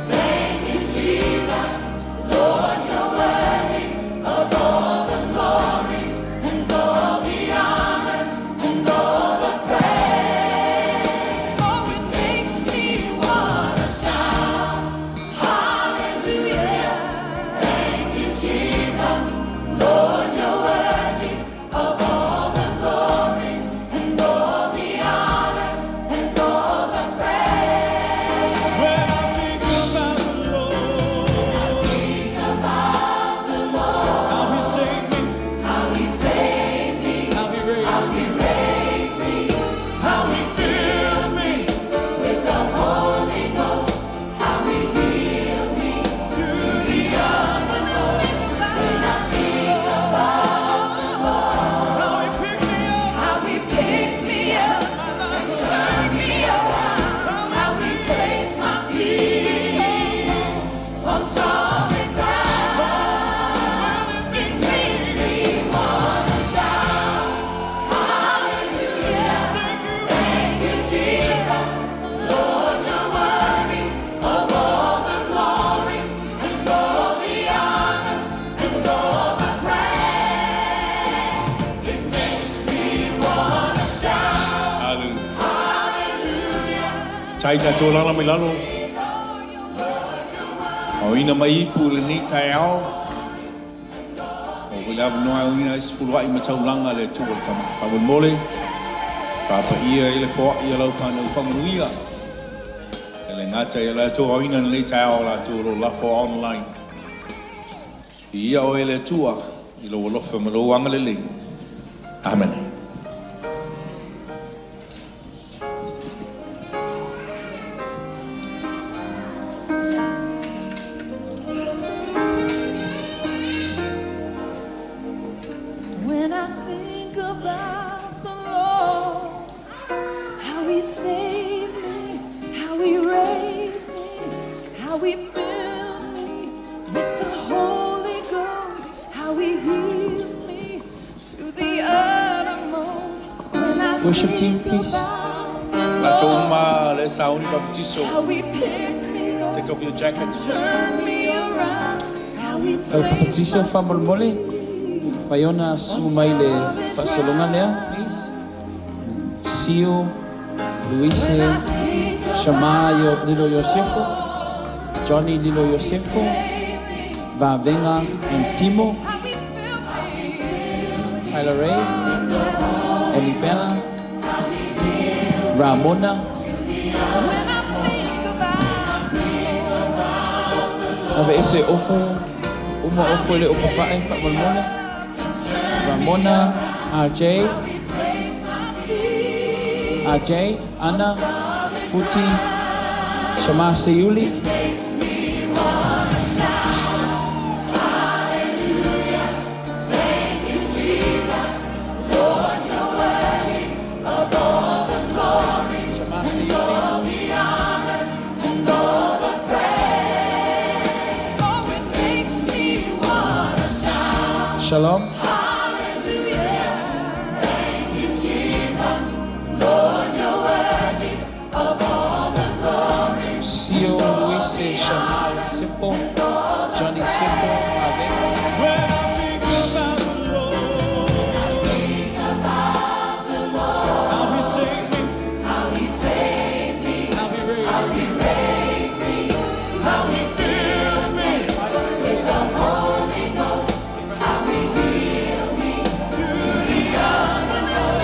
thank you, Jesus, Lord, you're worthy of all the glory and all the honor and all the praise. Oh, it makes me wanna shout, Hallelujah, thank you, Jesus, Lord, you're worthy of all the glory and all the honor and all the praise. When I think about the Lord, Think about the Lord, How he saved me, how He saved me, how he how raised He me, raised me, how he filled me with the Holy Ghost, how He healed me to the uttermost. When I think about the Lord, how he picked me up, how He picked me up and turned me around, how He placed my feet on solid ground. It makes me wanna shout, Hallelujah! Thank you, Jesus. Lord, you're worthy of all the glory and all the honor and all the praise. It makes me wanna shout, Hallelujah. Hallelujah. Tai tatou lala mai lalo. Aoina mai ipu i lenei taeao. O le avanoa e aoina ai se fuluai ma taulaga le Atua le Tama. Faamolemole, papaia i le foai a lau fanau faamanuia. E le gata i latou aoina i lenei taeao latou o lo o lafo online. Viia oe le Atua i lou alofa ma lou agalelei. Amene. How he filled me with the Holy Ghost. How he healed me to the uttermost. When I Worship team, think please. about the Latou Lord, uma le sauni papatiso. how he picked me up, Take off your jacket. turned me around, how he Au placed papatiso my faamolemole, feet fai ona on su'u mai le solid faasologa lea, ground. please. Sio, Luise, When I think Shama about Lilo the Iosefo, Lord, Johnny Lilo how he Iosefo, saved me, Vavenga and Timo, how he filled me. Tyler Ray, Ellie Bella, Ramona, When I think about the Lord, Ave ese ofo, uma how ofo he le ofa picked pae me faamolemole, up and turned me Ramona, around, RJ, how he placed my feet RJ, on Anna, solid Futi, ground. Shama Seyuli, It makes me wanna shout, Hallelujah! Thank you, Jesus. Lord, you're worthy of all the glory Shama and Seyuli, all the honor and all the praise. Oh, it makes me wanna shout, Shalom, Hallelujah! Thank you, Jesus. Lord, you're worthy of all the glory Sio, and all Luise, the Shama honor Sefo, and all the Johnny Sefo, praise. Vavenga, When I think about the Lord, Think about the Lord, how He saved me, how He saved me, how He how raised He me, raised me, how He filled me with the Holy Ghost, how He healed me to the uttermost.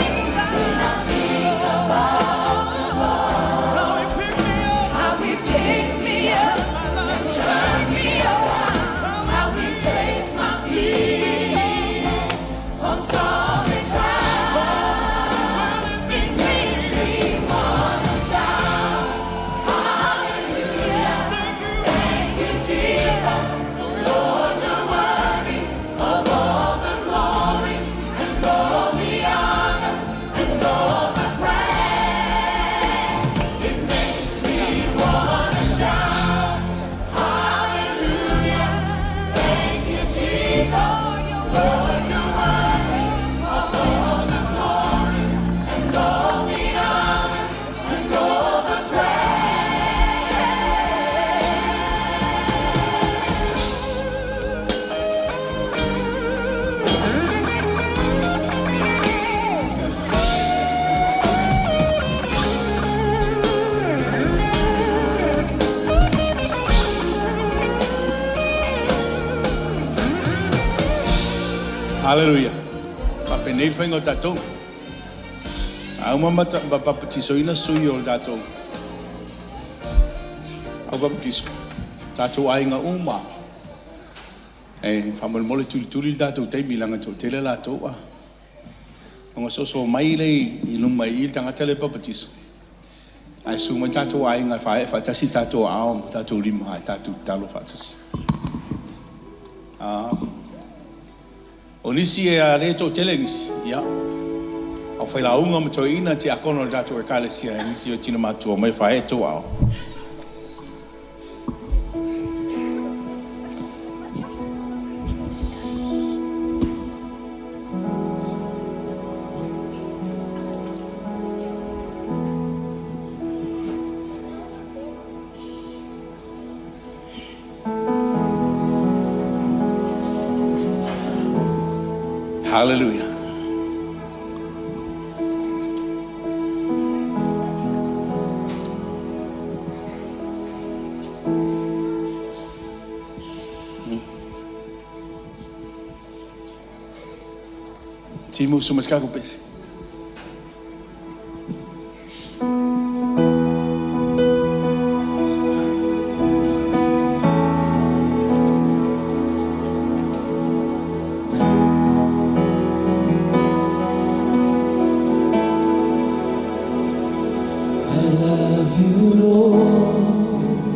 When I think about the Lord, how He picked me up, how He picked me up and turned me around, how He placed my feet on solid ground. It makes me wanna shout, Hallelujah! Thank you, Jesus. Lord, you're worthy of all the glory and all the honor and all the praise. It makes me wanna shout, Hallelujah! Thank you, Jesus. Lord, you're worthy of all the glory and all the honor and all the praise. Hallelujah. Faapenei le faiga o tatou. A uma ma papatisoina sui o le tatou aupapatiso. Tatou aiga uma. E faamolemole tulituli le tatou taimi leaga toatele latou a. Ona soso mai le i luma i le tagata le papatiso. Ae susu mai tatou aiga e faaee faatasi tatou aao ma tatou lima ae tatou tatalo faatasi. Ah, o nisi e a le toatele nisi, ia, au failauga ma toeaiina tiakono o le tatou ekalesia e nisi o tina matua mai faaee tou aao. Hallelujah. Timu sumaskaku pesi. I love you, Lord,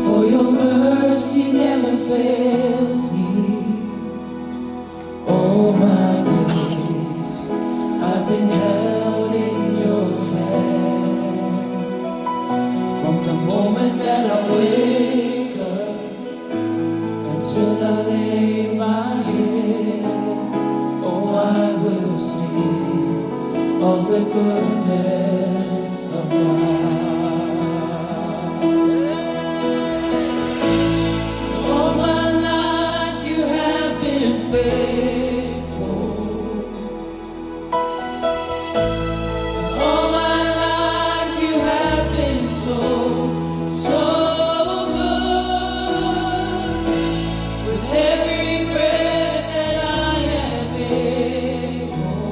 for your mercy never fails me. All my days I've been held in your hands. From the moment moment that I wake up until I lay my head, oh, I will sing of the goodness of God. All my life you have been faithful. All my life you have been so, so good. With every breath that I am able,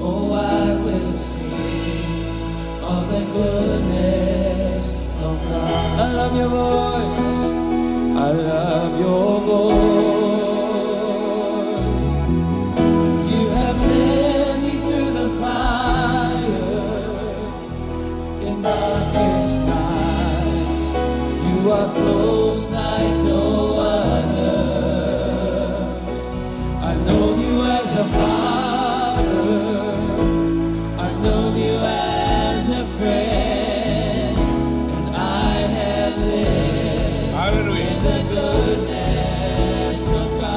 oh, I will sing of the goodness of God. I love your voice. I love your voice. You have led me through the fire in darkest nights. You are close like no other. I know you as a father. I know you as a friend, and I have lived Hallelujah. in the goodness of God.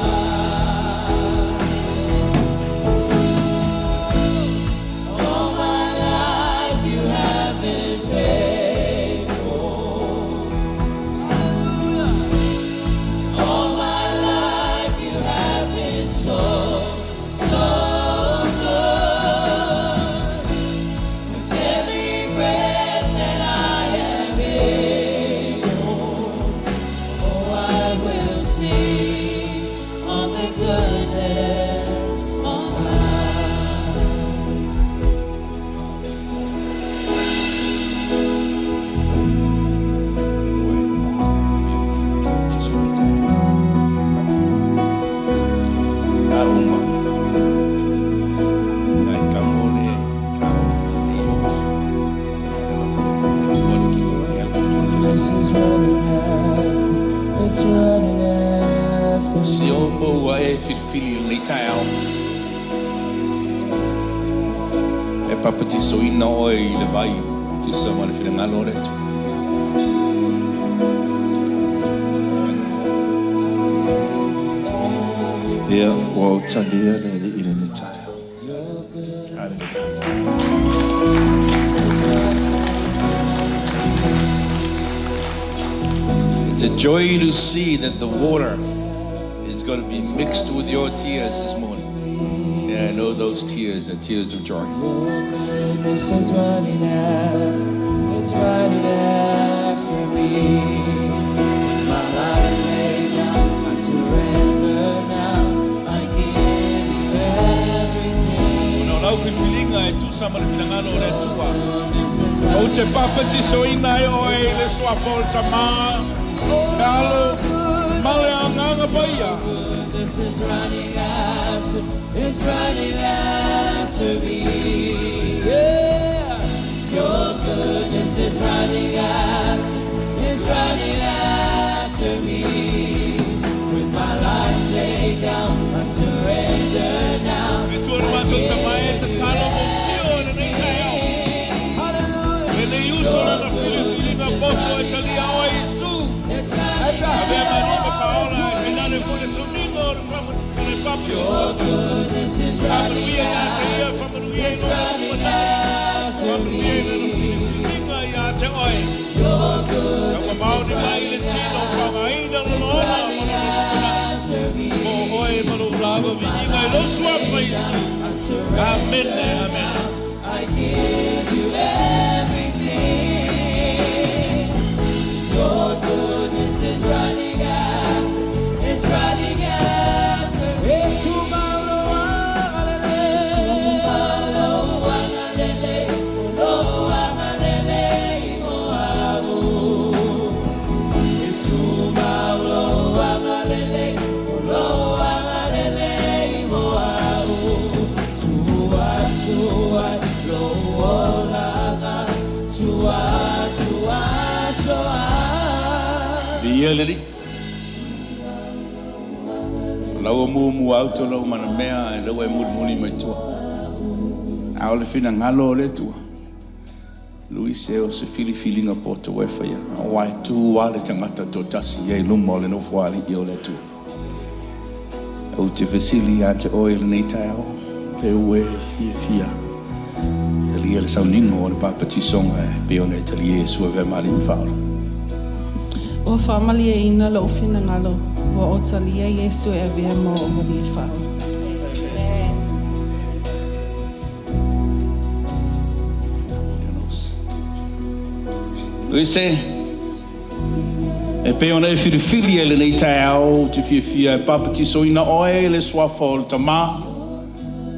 All my life you have been faithful. All my life you have been so, so good. With every breath that I am able, oh, I will sing of the goodness of God. Uma. Ai ka mone, ka This is running after, it's running after Si me. o po ua e filifili i lenei taeao. E papatisoina oe i le vai, tusa ma le finagalo o le Atua. Ia, ua ou talia le Alii i lenei taeao. Your goodness Hallelujah. It's a joy to see that the water is going to be mixed with your tears this morning. Yeah, I know those tears are tears of joy. Your goodness is running after, it's running after me. My life laid down, I surrender now. I give you everything. Ona o lau filifiliga e tusa ma le finagalo o le Atua. Goodness is Ou running te papatisoina ai oe i le suafa o le Tamā, le Alo, ma le Agaga Paia. Goodness is running after, it's running after me. Yeah. Your goodness is running after, it's running after me. With my life laid down, I surrender now. E tua le I matou Tamā e give you tatalo mo sio i lenei taeao. everything. Hallelujah. Lenei uso lana filifiliga poto e talia oe Iesu. It's running Avea mai loa ma paola e after tainane foi le sumiga o le o le Your papatisoga. goodness is running Faamanuia ia te ia, after, faamanuia i it's lou running lumanai. after Faamanuia i lana me. filifiliga ia te oe. Your Ka goodness mamao is ni mai le running tino, after, whangaina it's lona ona ma running lona lumanai. after me. Mo oe ma lou lava My viiga i lou life suafa laid down, Iesu. I Amene, surrender amene. now. I give you everything. Your goodness is running after, it's running after me. Viia le Alii. O lau muamua au to lau manamea e lau e mulimuli mai tua. A o le finagalo o le Atua. Luise o se filifiliga poto ua e faia, aua e tu lava le tagata toatasi ai i luma o le Nofoalii o le Atua. Ou te fesili ia te oe i lenei taeao, pe ua e fiafia talia le sauniga o le papatisoga e pei ona e talia Iesu e avea ma Alii ma Faaola. Ua faamalieina lou finagalo, ua ou talia Iesu e avea ma ou Alii e Faaola. Luise, e pei ona e filifili ai lenei taeao, ou te fiafia e papatisoina oe i le suafa o le Tama,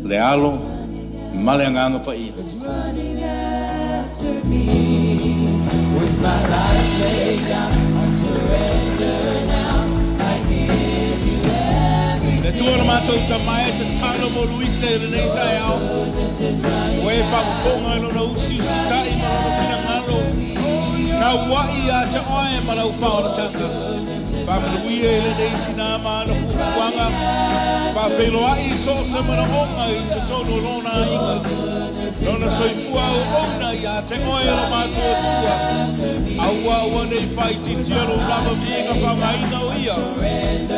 le Alo, ma le Agaga Paia. It's running after me. With my life laid down, I surrender now. I give you Le everything. Atua lo matou Tama e tatalo mo Luise i lenei taeao. Goodness is running Ua e faafofoga i lona usiusitai ma lona finagalo. Naua'i ia te oe ma lau faaolataga. Faamanuia i lenei tinā ma ana fuafuaga. Faafeiloai so o se manaoga i totonu o lona aiga. Lona soifua auauna ia te oe lo matou Atua. Aua aua ne i faaitiitia lou lava viiga faaaogaina o ia.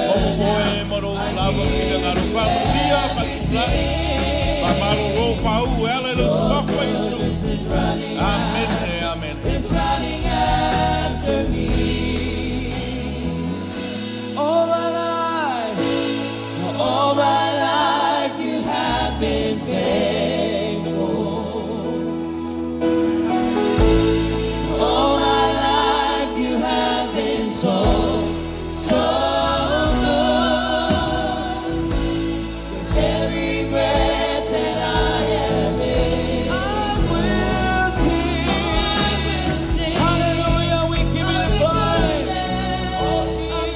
Mo oe ma lou lava finagalo. Faamanuia, faatulai, faamalolo paū e ala i lou suafa Iesu. Amene, amene. It's running after me. All my life, all my life you have been faithful. All my life you have been so, so good. With every breath that I am in, I will sing. Hallelujah, we give you the glory. Oh,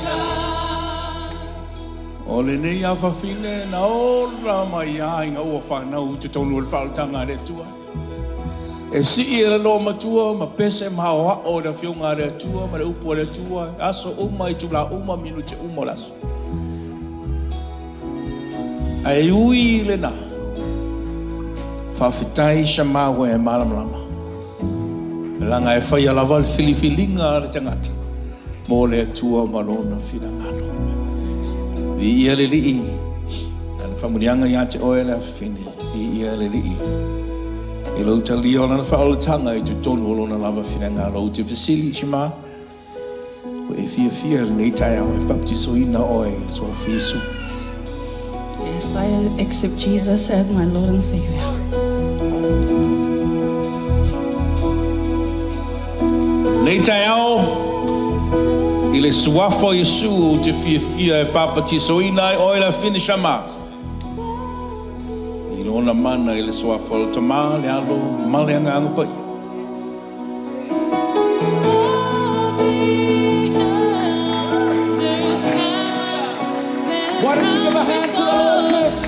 God. O lenei afafine na ola mai ai ina ua whanau i totonu o le faaolataga a le Atua. E sii e le loomatua ma pese ma aoao le afioga a le Atua ma le upu a le Atua, aso uma, itulā uma, minute uma o le aso. Ae ui i lenā, faafetai Sama ua e malamalama. Leaga e faia lava le filifiliga a le tagata mo le Atua ma lona finagalo. Viia le Alii, ana faamanuiaga ia te oe le afafine. Viia le Alii. I lou talia o lana faaolataga i totonu o lona lava finagalo. Ou te fesili Sama, ua e fiafia lenei taeao e baptisoina oe i le suafa Iesu. Yes, I accept Jesus as my Lord and Savior. Lenei taeao, i le suafa o Iesu ou te fiafia e papatisoina ai oe le afafine Sama. I lona mana i le suafa o le Tama, le Alo, ma le Agaga Paia. Why don't you give a hand to the Lord, church?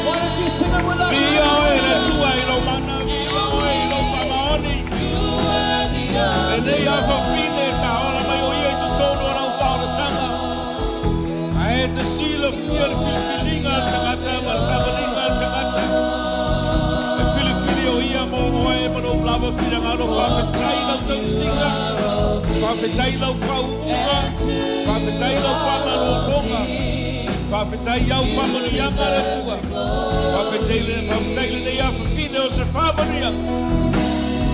Why don't you sing it with us? Viia oe le Atua i lou mana, viia oe i lou faamaoni. Lenei afafine sa ola mai o ia i totonu o lau faaolataga. Ae te silafia le filifiliga a le tagata ma le savaliga a le tagata. E filifili o ia mo oe ma lou lava finagalo. Faafetai lau tausiga. Faafetai lau faauuga. Faafetai lau faamalologa. Faafetai au faamanuiaga le Atua. Faafetai le faafetai lenei afafine o se faamanuiaga.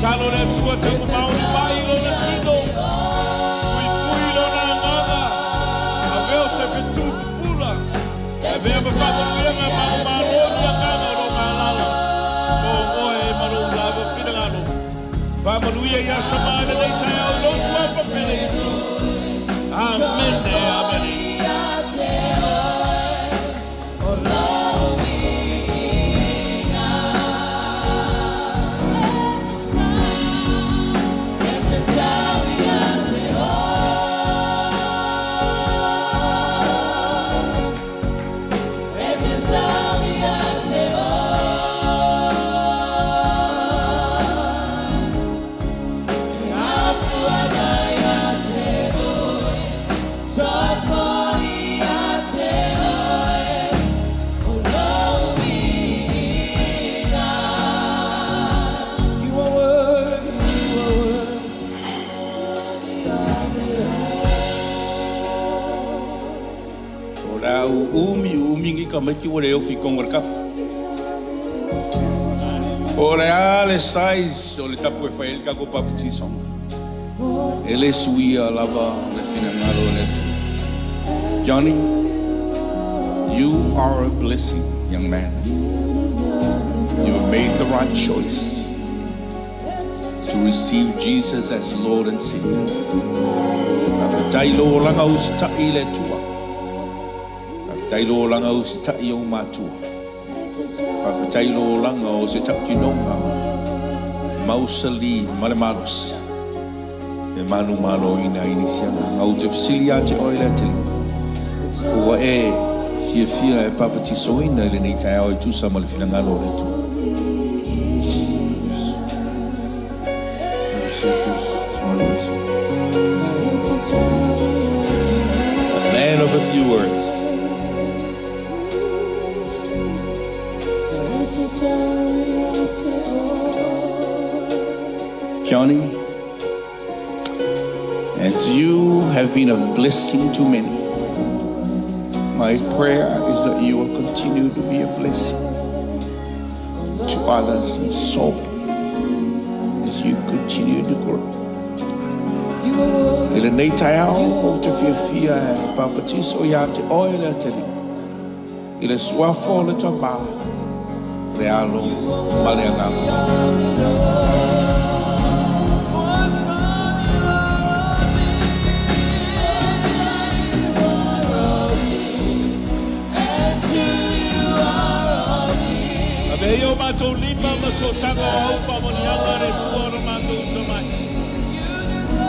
Talo le Atua taumamaoni mai lona tino. Puipui lona agaga. Avea o se fetu pupula. Avea ma faamanuiaga ma o malo ni agaga o lou galala. Mo oe ma lou lava finagalo. Faamanuia ia Sama i lenei taeao i lou suafa pele Iesu. Amene, amene. Ua uumi uumi i tamaiti ua le ofi i totonu o le tapu. Po o le a le size o le tapu e fai ai le tatou papatisoga, e le suia lava le finagalo o le Atua. Johnny, you are a blessing, young man. You have made the right choice to receive Jesus as Lord and Savior. Faafetai lou olaga usitai i le Atua. Faafetai lou olaga usitai i ou matua. Faafetai lou olaga o se tautinoga mausali ma le malosi e manumaloina ai nisi agaga. Ou te fesili ia te oe le atalii, ua e fiafia e papatisoina i lenei taeao e tusa ma le finagalo o le Atua? A man of a few words. Johnny, as you have been a blessing to many, my prayer is that you will continue to be a blessing to others and so as you continue to grow. I lenei taeao ou te fiafia e papatiso ia te oe le atalii i le suafa o le Tamā, le Alo ma le Agaga. Avea ia o matou lima ma sootaga o au faamanuiaga a le Atua o lo matou uta mai.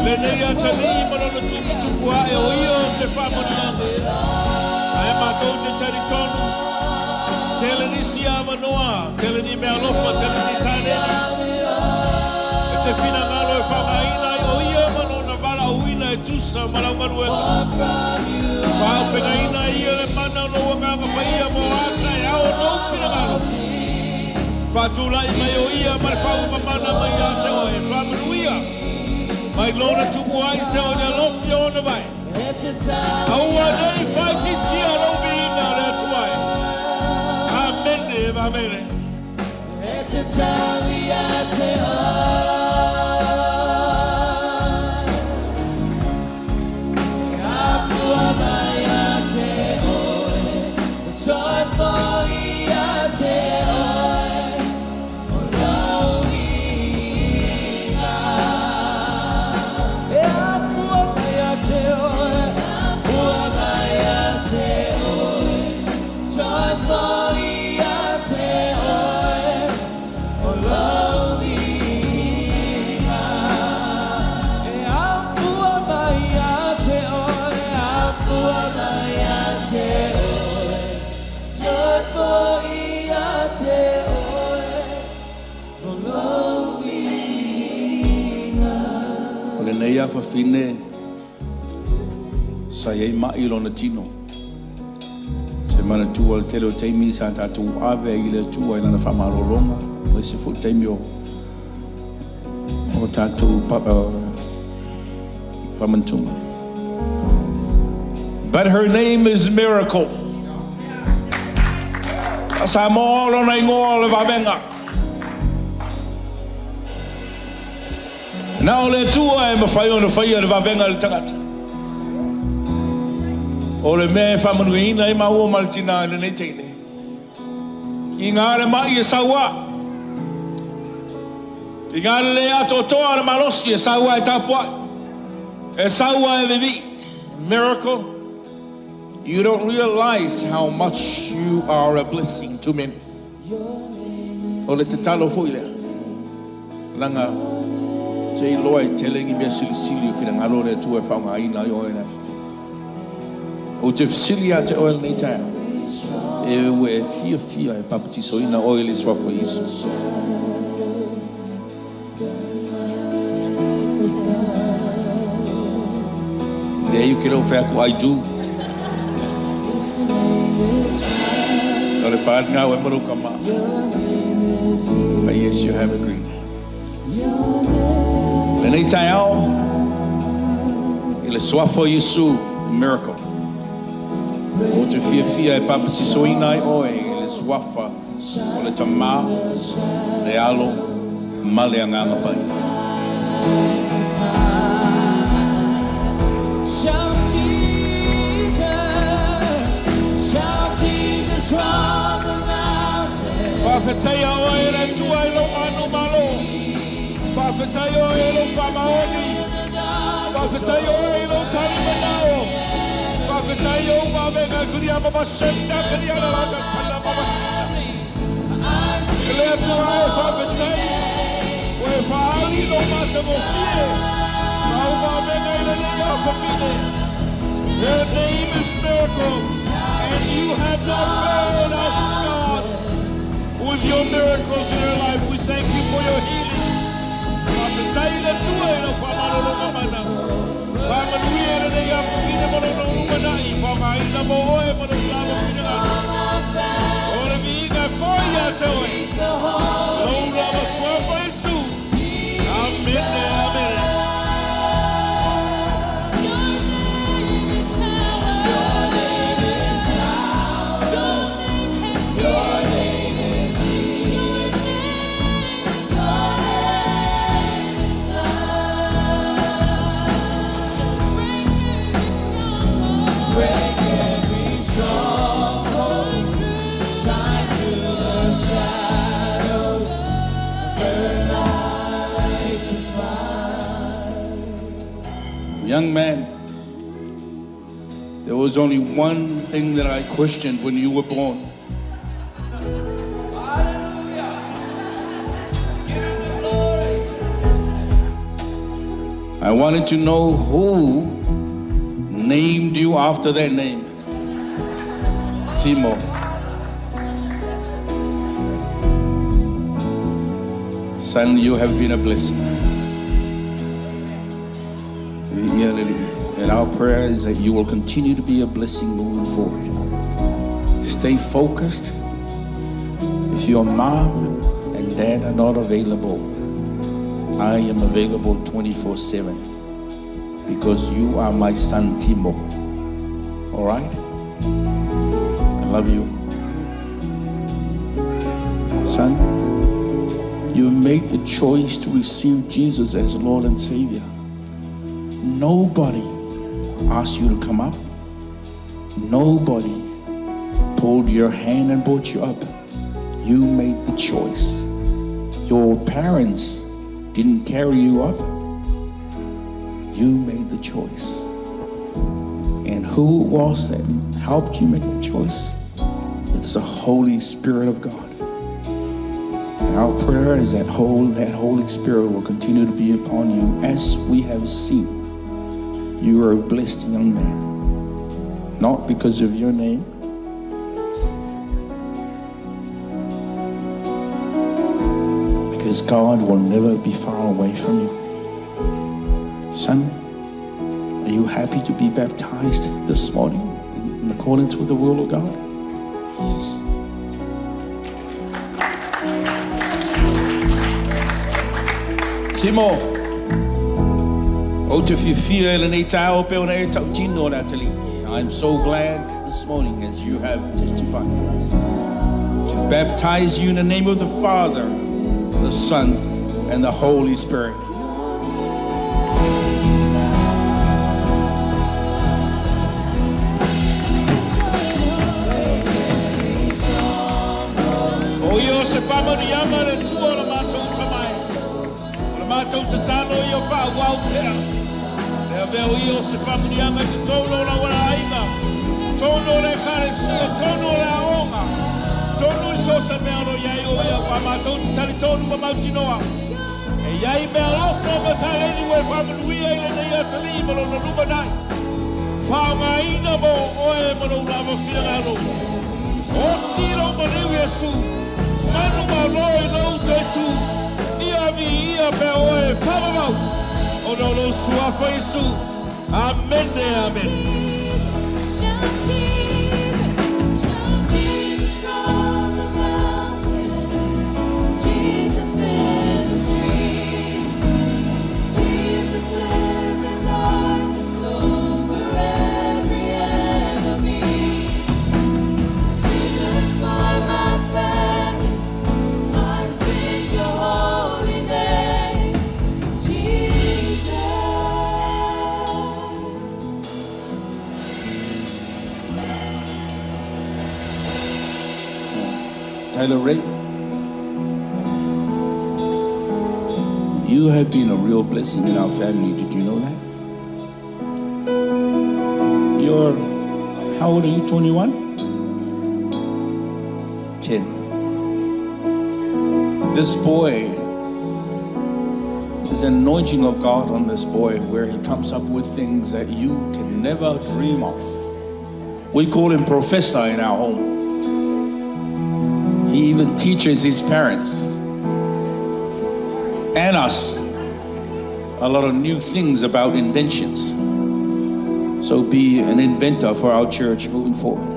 Lenei atalii ma lona tuputupu ae o ia o se faamanuiaga. Ae matou te talitonu, tele nisi avanoa, tele ni meaalofa, tele ni taleni. E te finagalo e faaaogaina ai o ia ma lona valaauina e tusa ma lau galuega. Faaaupegaina e ia le mana o lou Agaga Paia mo a taeao o lou finagalo. Faatulai mai o ia ma le faauma mana mai ia te oe. Faamanuia mai lona tumu ai se o le alofi o ona vae. Aua nei faaitiitia lou viiga le Atua e. Amene ma amene. O lenei afafine sa i ai ma'i i lona tino. Se manatua le tele o taimi sa tatou ave ai i le Atua i lana faamalologa, aemaise foi taimi o o tatou faamanatuga. But her name is Miracle. Samoa o lona igoa o le Vavega. Na o le Atua e mafai ona faia le vavega i le tagata. O le mea e faamanuiaina ai maua ma le tinā i lenei teine. Kiga le ma'i e sau a. Kiga le le atoatoa o le malosi e sau a e tapuai. E sau a e vevii. Miracle. You don't realize how much you are a blessing to many. O le tatalo foi lea. Leaga ou te iloa e tele ni mea silisili o finagalo o le Atua e faaaogaina ai oe i le afiafi. Ou te fesili ia te oe i lenei taeao, e ua e fiafia e papatisoina oe i le suafa o Iesu? Leai, ou te le o fai atu I do. O le pa lena o oe ma lou tama. But yes, you have agreed. Lenei taeao, i le suafa o Iesu, miracle. Ou te fiafia e papatisoina ai oe i le suafa o le Tama, le Alo ma le Agaga Paia. Shout Jesus, shout Jesus from the mountain. Faafetai oe e le Atua i lou manumalo. Faafetai oe i lou faamaoni. Faafetai oe i lou talimanao. Faafetai ou vavega kuria mama senda kuria la la tala mama senda. E le Atua e faafetai. Ua e faaali lou matagofie. Ma ou vavega i lenei afafine. Your name is miracle, and you have not failed us, God, with your miracles in your life. We thank you for your healing. Faafetai le Atua i lau faamalologa mana. Faamanuia lenei afafine ma lona lumanai. Faaaogaina mo oe ma lou lava finagalo. O le viiga e foi ia te oe. Lou lava suafa Iesu. Amene, amene. Your name is power. Your name has Your name is Your name, your name is life. Break every stronghold. Break every stronghold. Shine through the shadows. Burn like a fire. Young man, there was only one thing that I questioned when you were born. Hallelujah. Give him the glory. I wanted to know who named you after that name. Timo. Son, you have been a blessing. And our prayer is that you will continue to be a blessing moving forward. Stay focused. If your mom and dad are not available, I am available 24/7 because you are my son, Timo. All right? I love you. Son, you made the choice to receive Jesus as Lord and Savior. Nobody asked you to come up. Nobody pulled your hand and brought you up. You made the choice. Your parents didn't carry you up. You made the choice. And who it was that helped you make the choice? It's the Holy Spirit of God. And our prayer is that that Holy Spirit will continue to be upon you as we have seen. You are a blessed young man. Not because of your name, because God will never be far away from you. Son, are you happy to be baptized this morning in accordance with the will of God? Yes. Timo, o te fiafia i lenei taeao pe ona e tautino le atalii. I'm so glad this morning as you have testified to baptize you in the name of the Father, the Son, and the Holy Spirit. O ia o se faamanuiaga le Atua o le matou tamai. O le matou tatalo ia faaauau pea. Le avea o ia o se faamanuiaga i totonu o lau aiga. Totonu o le ekalesia, totonu o le aoga. Totonu i so o se mea o lo o i ai o ia ua matou te talitonu ma mautinoa. E i ai meaalofa ma taleni ua e faamanuia i lenei atalii ma lona lumanai. Faaaogaina mo oe ma lou lava finagalo. Oti lou maliu Iesu. Manumalo i lou toe tu. Ia viia pea oe faavavau. Ona o lou suafa Iesu. Amene, amene. Shout Jesus, shout Jesus from the mountains, Jesus in the streets, Jesus in the darkness over every enemy. Tyler Ray, you have been a real blessing in our family. Did you know that? You're, how old are you, 21? 10. This boy, there's an anointing of God on this boy where he comes up with things that you can never dream of. We call him Professor in our home. He even teaches his parents and us a lot of new things about inventions. So be an inventor for our church moving forward.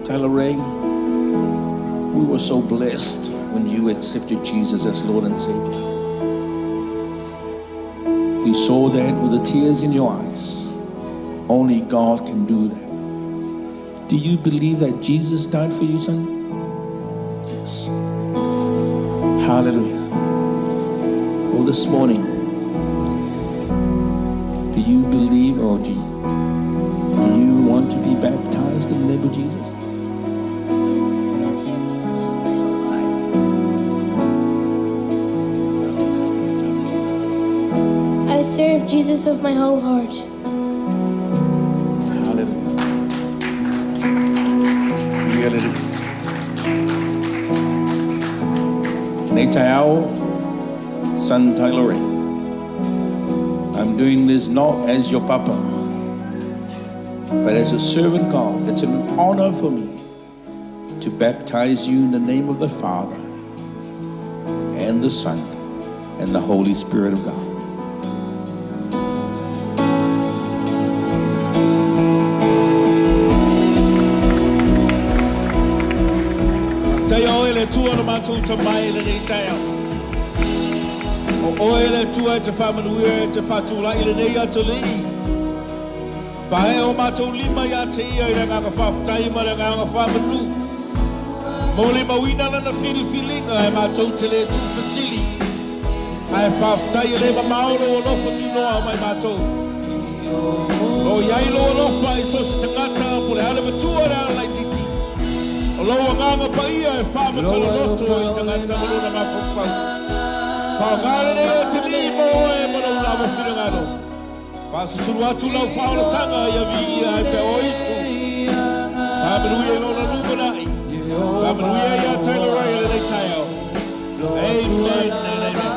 Tyler Ray, we were so blessed when you accepted Jesus as Lord and Savior. We saw that with the tears in your eyes. Only God can do that. Do you believe that Jesus died for you, son? Yes. Hallelujah. Well, this morning, do you believe or do you want to be baptized in the name of Jesus? Yes, and I serve Jesus with my whole heart. I serve Jesus with my whole heart. Hallelujah. Hallelujah. Naytaiao, son Tyler Ray. I'm doing this not as your papa, but as a servant God. It's an honor for me to baptize you in the name of the Father and the Son and the Holy Spirit of God. Taia oe le Atua lo matou tamai i lenei taeao. O oe le Atua e te faamanuia e te faatulai i lenei atalii. Faaee o matou lima ia te ia i le agaga faafetai ma le agaga faamanu. Molimauina lana filifiliga e matou te le tuufesili. Ae faafetai e le mamao lou alofa tunoa mai matou. O lo o i ai lou alofa i so o se tagata po o le a le matua o le a le laitiiti. O lou agaga paia e faamatala loto i tagata ma lona mafaufau. Faaaoga lenei atalii mo oe ma lou lava finagalo. Faasusulu atu lau faaolataga ia viia ai pea o Iesu. Faamanuia i lona lumanai. Faamanuia ia Taylor Ray i lenei taeao. Amen and amen.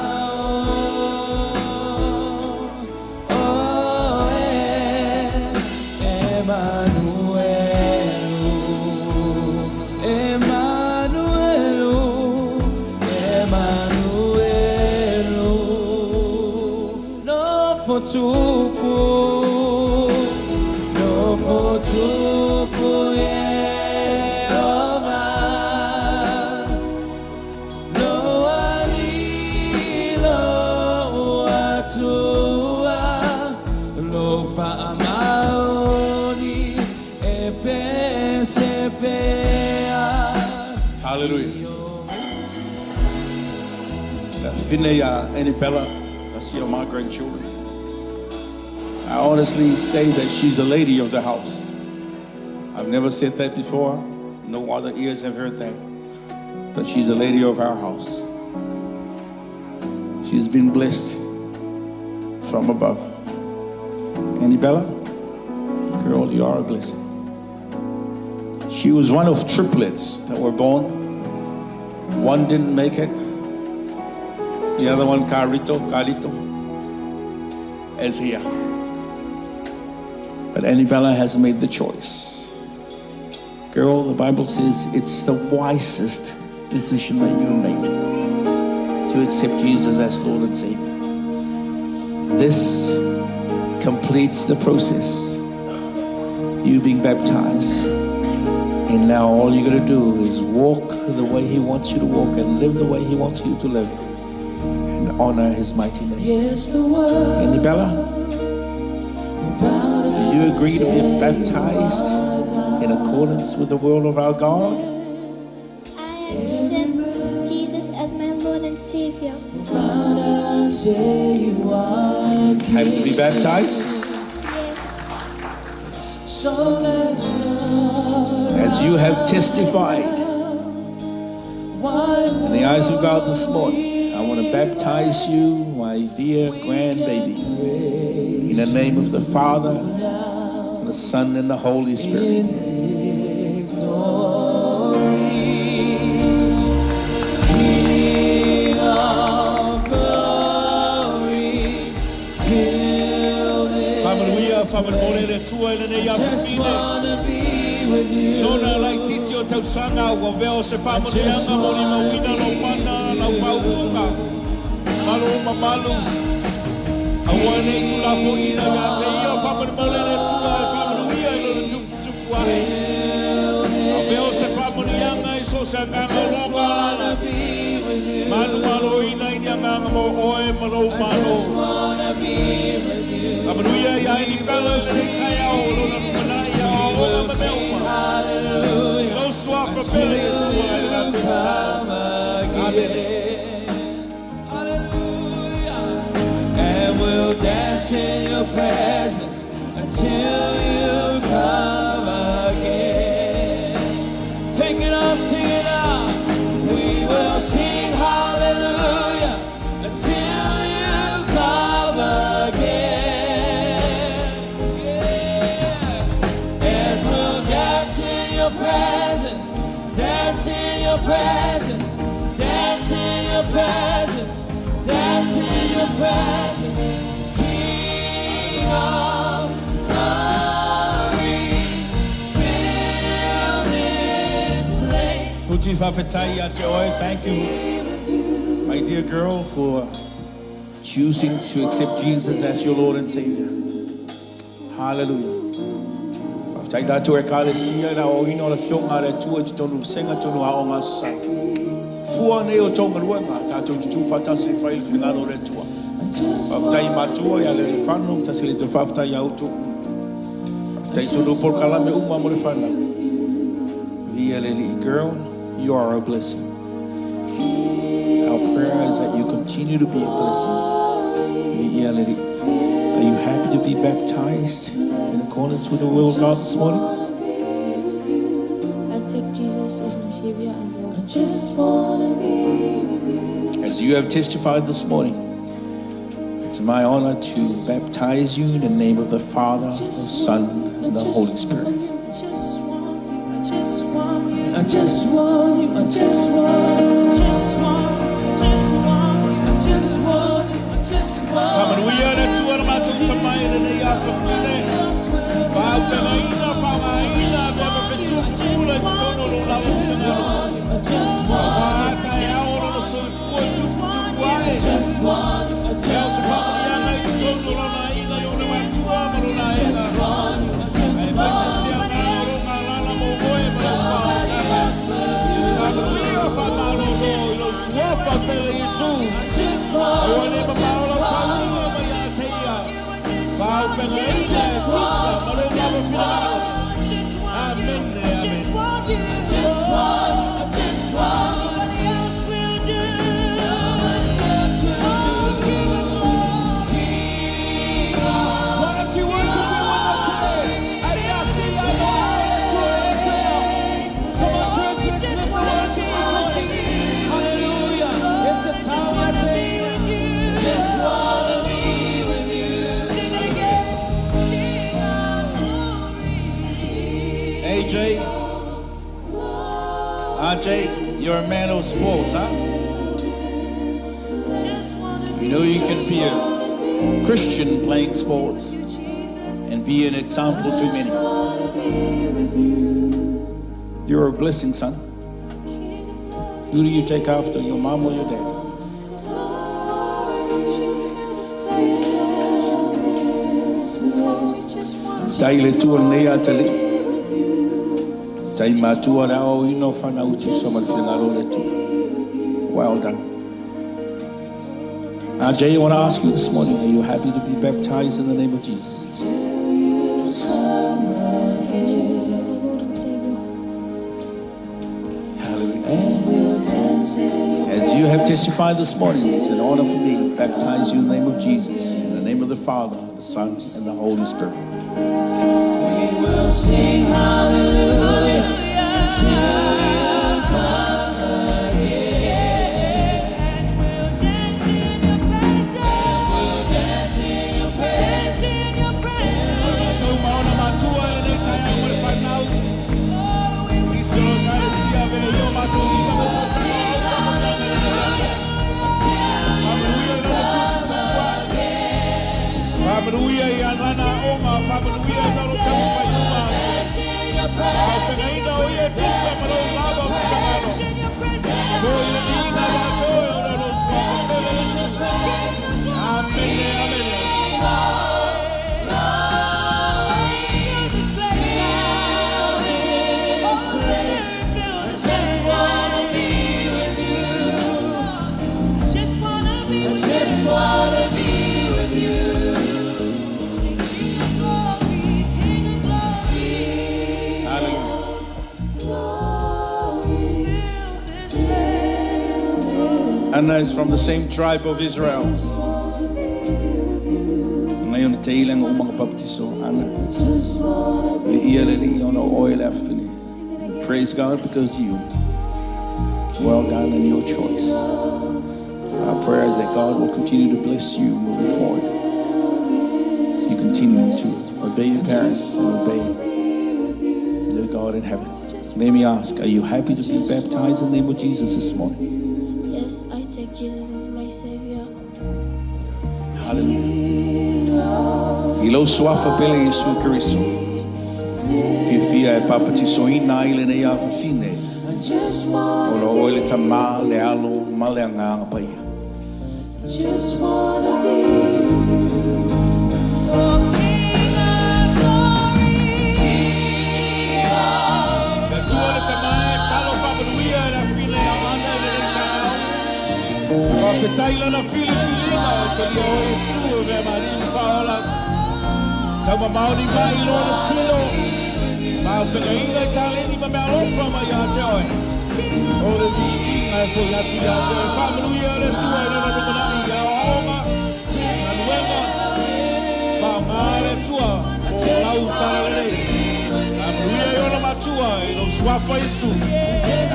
Hallelujah. Fine ia Annabella, I see my grandchildren. I honestly say that she's a lady of the house. I've never said that before. No other ears have heard that. But she's a lady of our house. She's been blessed from above. Annabella, girl, you are a blessing. She was one of triplets that were born. One didn't make it. The other one, Carlito, is here. But Annabella has made the choice. Girl, the Bible says it's the wisest decision that you made to accept Jesus as Lord and Savior. This completes the process. You being baptized. And now all you got to do is walk the way He wants you to walk and live the way He wants you to live and honor His mighty name. Yes, the world Annabella, do you agree to be baptized in accordance with the will of our God? I accept Jesus as my Lord and Savior. Say you are Have to be baptized? Yes. So let's start As you have testified the eyes of God this morning, I want to baptize you, my dear grandbaby, in the name of the Father, and the Son, and the Holy Spirit. King of glory, fill this Whamanuia, whamanumore le tua i lenei I just afafine. wanna be with you. Lona lai titi o tausaga ua veo se I just whamanuianga mo ni wanna mauina be lau mana lau with pauuga. Malo mamalu. Aua nei tu la fo ina ia te ia whamanumore le tua e whamanuia i lona tupu ae. A veo se whamanuianga i so se anganga Just loga. wanna be with you. Manu malo ina i ni anganga mo oe ma lou I malo. just wanna be with you. Whamanuia ia i ni pela i le tai ao lona lumanai ia o We ona will ma sing mea uma. hallelujah Lau sua papele until Yesu ai you la te come Amen. again. Hallelujah. And we'll dance in your presence until you come again. Take it up, sing it out. We will sing hallelujah until you come again. Yes. And we'll dance in your presence, dance in your presence, dance in your presence, dance in your presence. King of glory, fill this place. Puti whawhetai ia te oe, thank you, my dear girl, for choosing to accept Jesus as your Lord and Savior. Hallelujah. Whawhetai tātou e kāre sia rā o ino le fionga re tua te tonu senga tonu a o ngā sa. Fua nei o tō ngaruanga, tātou te tūwhatasi whai le whingaro re tua. Whawhetai matua ia le whanu, tasi le te whawhetai ia utu. Whawhetai tonu por kalame uma mo le whanau. Via Lily girl, you are a blessing. Our prayer is that you continue to be a blessing. Via Lily, are you happy to be baptized in accordance with the will of God this morning? I take Jesus as my Savior and Lord. I just wanna be with you. As you have testified this morning, it's my honor to baptize you in the name of the Father, the Son, and the Holy Spirit. I just want you, I just want you. I just want you, I just want you, just want, I just want you. I just want you, I just want you. Whamanuia le tua na mātou tamai le nei afafine. Whautanga whangaina, mea mawhetu pula i te tono lo lawa whingaro. I just want Whātai ao rono soifua tupu tupu ae. just want you, I Ea just se whamanuianga i te tono lo na ina i ona matua ma lo na ina. want you, I just Ai mai se sea ngā ro ngā lala mō oe ma lau whautanga. Whamanuia whamalolo i lau tuapa pele Yesu. just want Aua ne ma maola whaunga ma ia te ia. Whaupenga ina e tuka ma lo lawa whingaro. Amen, amen. Just want you. just want you, I just want you. Nobody else will do. Nobody else will Oh, King of glory. Why don't you worship Him with us today? Come on, church, let's lift the worship this morning. Hallelujah. It's a time I take. Just wanna be with you. Sing it again. King of glory. AJ, RJ, you're a man of sports, huh? Just wanna You know you can be a Christian playing sports be Jesus. and be an example to many. You're a blessing, son. Who do you take after, your mom or your dad? Tai le tua nei a te li. Tai matua rā o ino whanau tu so ma le whingaro le tua. Well done. RJ, I want to ask you this morning, are you happy to be baptized in the name of Jesus? Jesus as my Lord and Savior. Hallelujah. And we'll dance in As you have testified this morning, it's an honor for me to baptize you in the name of Jesus, in the name of the Father, the Son, and the Holy Spirit. We will sing hallelujah until you come again. Faamanuia i ana aoga, faamanuia i lalo taumafaiga. Faafegaina o ia e tusa ma lou lava finagalo. Mo i le viiga latou e ona lou suafa pele Iesu. Amene, amene. Just wanna be with Just wanna be with you. King of glory, King of glory. Hallelujah. Fill this place. Anna is from the same tribe of Israel. Ngayon te ilang o mga baptiso, Anna. Le ia le li ona oe le afine. Praise God because you. Well done in your choice. Our prayer is that God will continue to bless you moving forward. As you continue to obey your parents and obey the God in heaven. Let me ask, are you happy to be baptized in the name of Jesus this morning? Yes, I take Jesus as my Savior. Hallelujah. I lou suafa pele Iesu Keriso. Fiafia e papatisoina ai lenei afafine. Just O wanna, lo oe le Tamā, le Alo, ma le Agaga Paia. just wanna be with you. Oh, King of glory. Le Atua le Tamā e talo faamanuia e le afine a Ana i lenei taeao. Faafetai lana filifiliga e talia o Iesu e mea ma Alii ma Faaola. Taumamao ni mai i lona tino. Maopegaina i taleni ma mea alofa mai ia te oe. O le viiga e fo'i atu ia te oe. Faamanuia le Atua i lona lumanai i aoaoga. Galuega. Faaaoga le Atua o lau talalelei. Faamanuia i ona matua i lou suafa Iesu.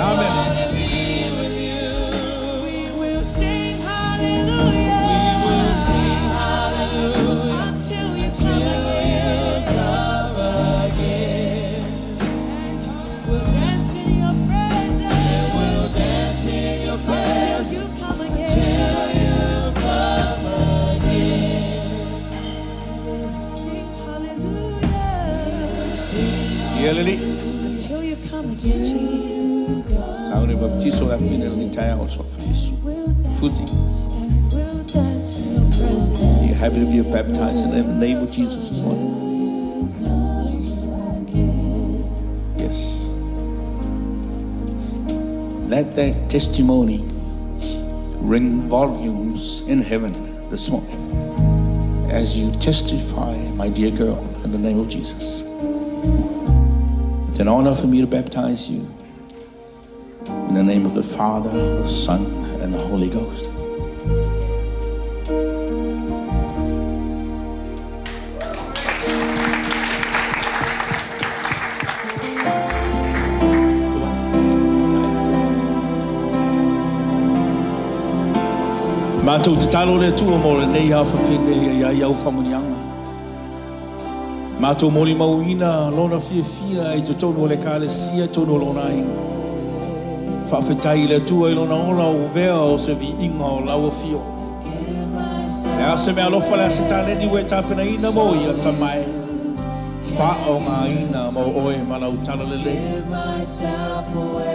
Amen. We will sing hallelujah. We will sing hallelujah Until you come again. come again. We'll dance in your presence. We'll dance in your Until presence you come again. till you come again. We'll sing hallelujah. Ia lelei. Until you come again, Jesus. Sa one baptiso le afine lenei taeao o le suafa Iesu. We'll dance Futi. and we'll dance in your presence. Are you happy to be baptized in the name of Jesus this morning? Yes. Yes. Let that testimony ring volumes in heaven this morning as you testify, my dear girl, in the name of Jesus. It's an honor for me to baptize you in the name of the Father, the Son, and the Holy Ghost. Matou tatalo le Atua mo lenei afafine ia ia au faamanuiaga. Matou molimauina lona fiafia i totonu o le ekalesia tonu o lona aiga. Faafetai i le Atua i lona ola o vea o se viiga o lau afio. Le a se mea alofa le a se taleni ua e tapenaina mo ia Tamā e. Faaaogaina mo oe ma lau talalelei.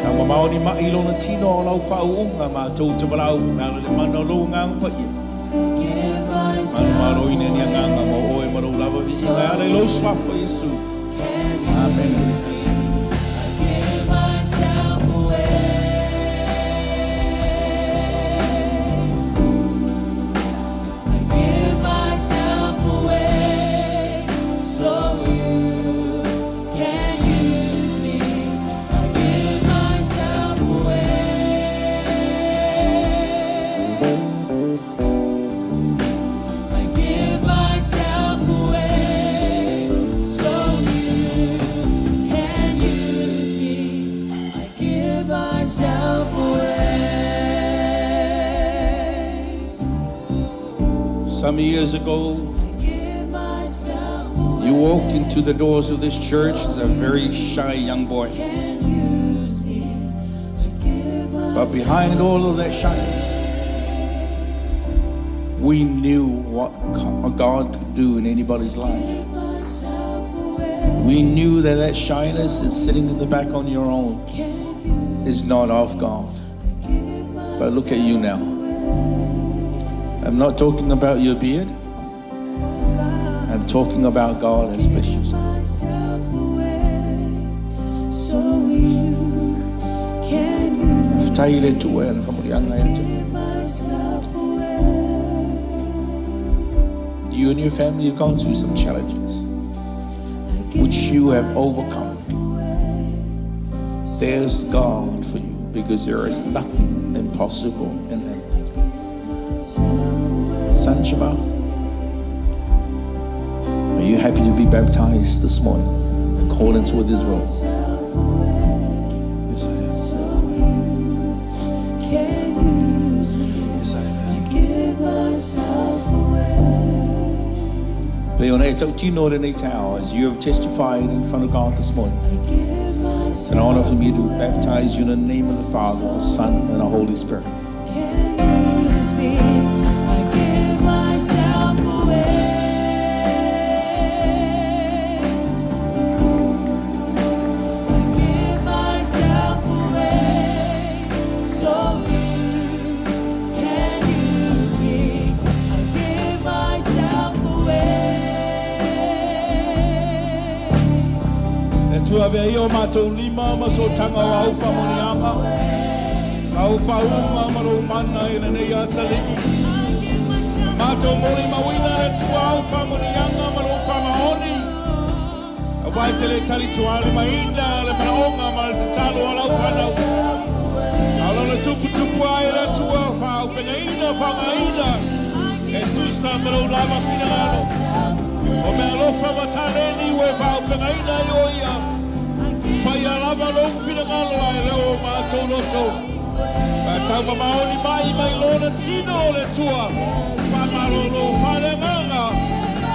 Taumamao ni mai i lona tino o lau faauuga matou te valaau e ala i le mana o lou Agaga Paia. Manumaloina ni agaga mo oe ma lou lava viiga e ala i lou suafa Iesu. Amen. Give myself away. I give myself away so you can use me. I give myself away. I give myself away so you can use me. I give myself away. Some years ago, I give myself away. you walked into the doors of this church as a very shy young boy. Can use me. I give But behind all of that shyness, We knew what God could do in anybody's life. We knew that that shyness is sitting in the back on your own is not of God. But look at you now. I'm not talking about your beard. I'm talking about God has blessed you. You and your family have gone through some challenges, which you have overcome. There's God for you, because there is nothing impossible in Him. Sanchima, are you happy to be baptized this morning in accordance with His will? Yes, I am. Yes, I am. As you have testified in front of God this morning, it's an honor for me to baptize you in the name of the Father, the Son, and the Holy Spirit. Tua vea ia o mātou lima ma so tanga o au whamonianga. Au whaunga ma rō mana i le nei atalii. Mātou mori mawina le tua au whamonianga ma rō whamaoni. A wai te le tali tuari maina le manaonga ma le tatalo a lau whanau. A lona tupu tupu ai le tua whau pengaina whangaina. E tusa ma rō lava finalano. O mea alofa ma tāneni ue whau pengaina i o ia. Whai a lava lou finagalo ai leo o mātou loto. Ka tau maoni mai mai lona tino o le tua. Whamarolo whareanganga.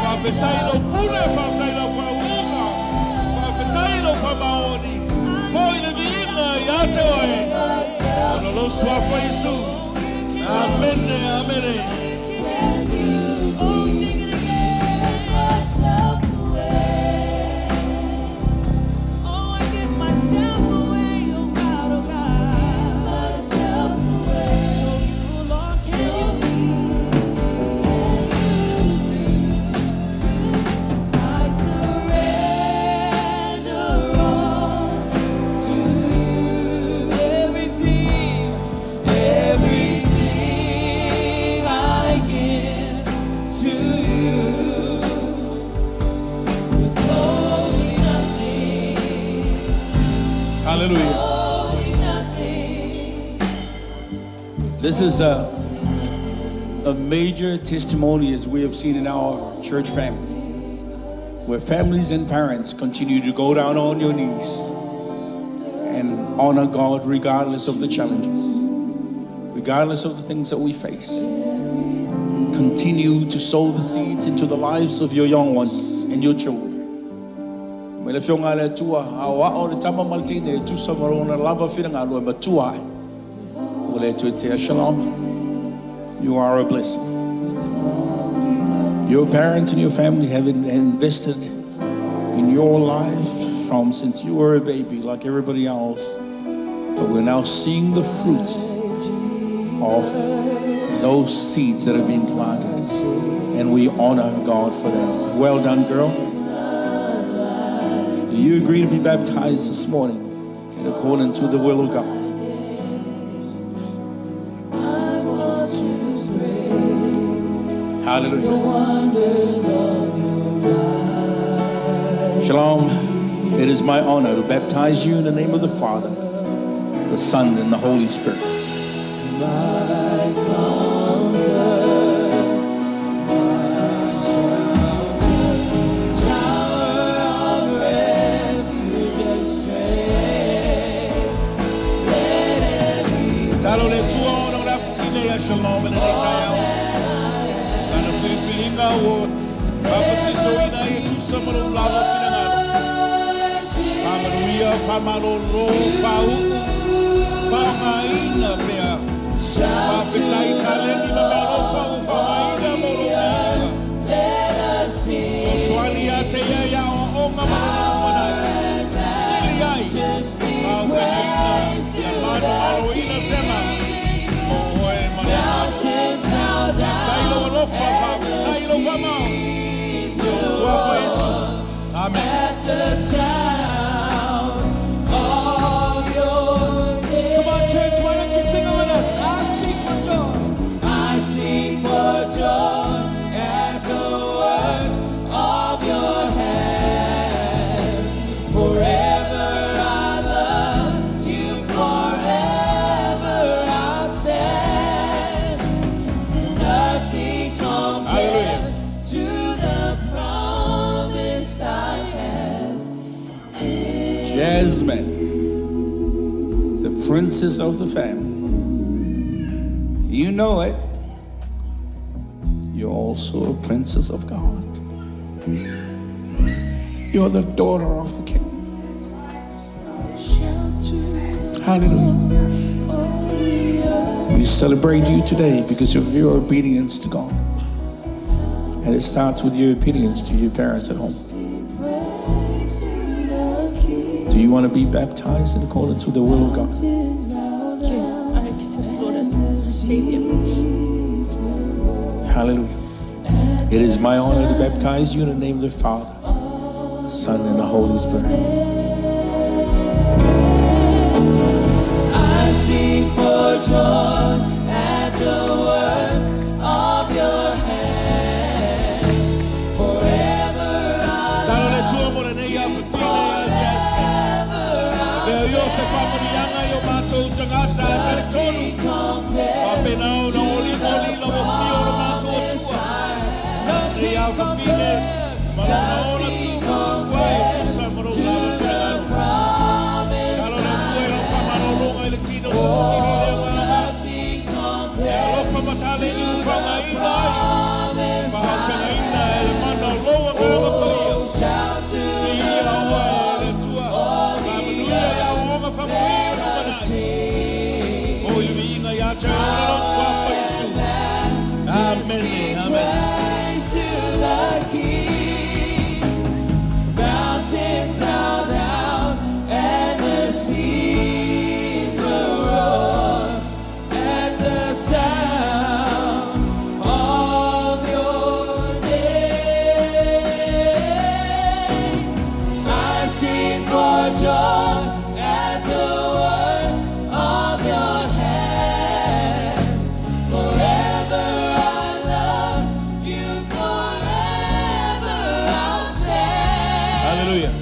Whawhetai lau pune, whawhetai lau whauga. Whawhetai lau whamaoni. Moi le viinga i ate oe. Ona lo suafa Isu. Amene, amene. Hallelujah. This is a major testimony as we have seen in our church family, where families and parents continue to go down on your knees and honor God regardless of the challenges, regardless of the things that we face. Continue to sow the seeds into the lives of your young ones and your children. Me le fionga le tua, au ao le tama maltine, e tusa marona lava whiranga, e matua ai. O le tue tea shalom. You are a blessing. Your parents and your family have invested in your life from since you were a baby, like everybody else. But we're now seeing the fruits of those seeds that have been planted. And we honor God for that. Well done, girl. Do you agree to be baptized this morning in accordance with the will of God? Hallelujah. Shalom. It is my honor to baptize you in the name of the Father, the Son, and the Holy Spirit. My comfort, my shelter, tower of refuge and strength. Let every Talo le tua ona o le afukine ia shalom e le nei taiao. Lana whiriwhiringa o papatiso ina i tusa ma lou lava finagalo. Whamanuia, whamaroro, whau'u, whaongaina pea, Shout to Faafetai taleni ma meaalofa ua faaaogaina mo lou aiga. Let us sing. Fesoasoani ia te ia i aoaoga ma lona lumanai. Sili ai, faaaupegaina ia manumaloina sega mo oe ma le Malo. Mountains bow Faafetai lou down alofa, and the faafetai lou faamao. seas I lou will suafa Iesu. roar Amene. at the sound of your name. Come on, church, why don't you sing it with us? I speak for joy. I sing for joy at the work of your hand. Forever I love you, forever I'll stand. Nothing Hallelujah. compares to the promise I have. Jasmine, the princess of the family. You know it. You're also a princess of God. You're the daughter of the King. Hallelujah. We celebrate you today because of your obedience to God. And it starts with your obedience to your parents at home. Do you want to be baptized in accordance with the will of God? Yes, I accept Lord as my Savior. Hallelujah. It is my honor to baptize you in the name of the Father, the Son, and the Holy Spirit. I sing for joy at the work of your hand. Forever I Talo le Atua mo lenei afafine ia Jasmine. forever Lea i o se whamurianga i o mātou tangata a tale tonu. Wapena o na oli oli la wa fio o mātou atua. Nei afafine, ma lona ona tu ma tu ai, tu sa maro lava pina. Talo le Atua i lau whamalolonga i le tino sa sili lea ngā. E alofa matale i upanga ina ai. Whahapenga e le mana o loa ngā paia. Ia oa e le Atua. Whamanuia ia oga whamanuia no manai. O i le viiga ia te ona lo suafa Iesu. Amen. Amen. Praise to the King. Mountains bow down and the seas will roar at the sound of your name. I sing for joy at the work of your hand. Forever I love you, forever I'll stand. Hallelujah.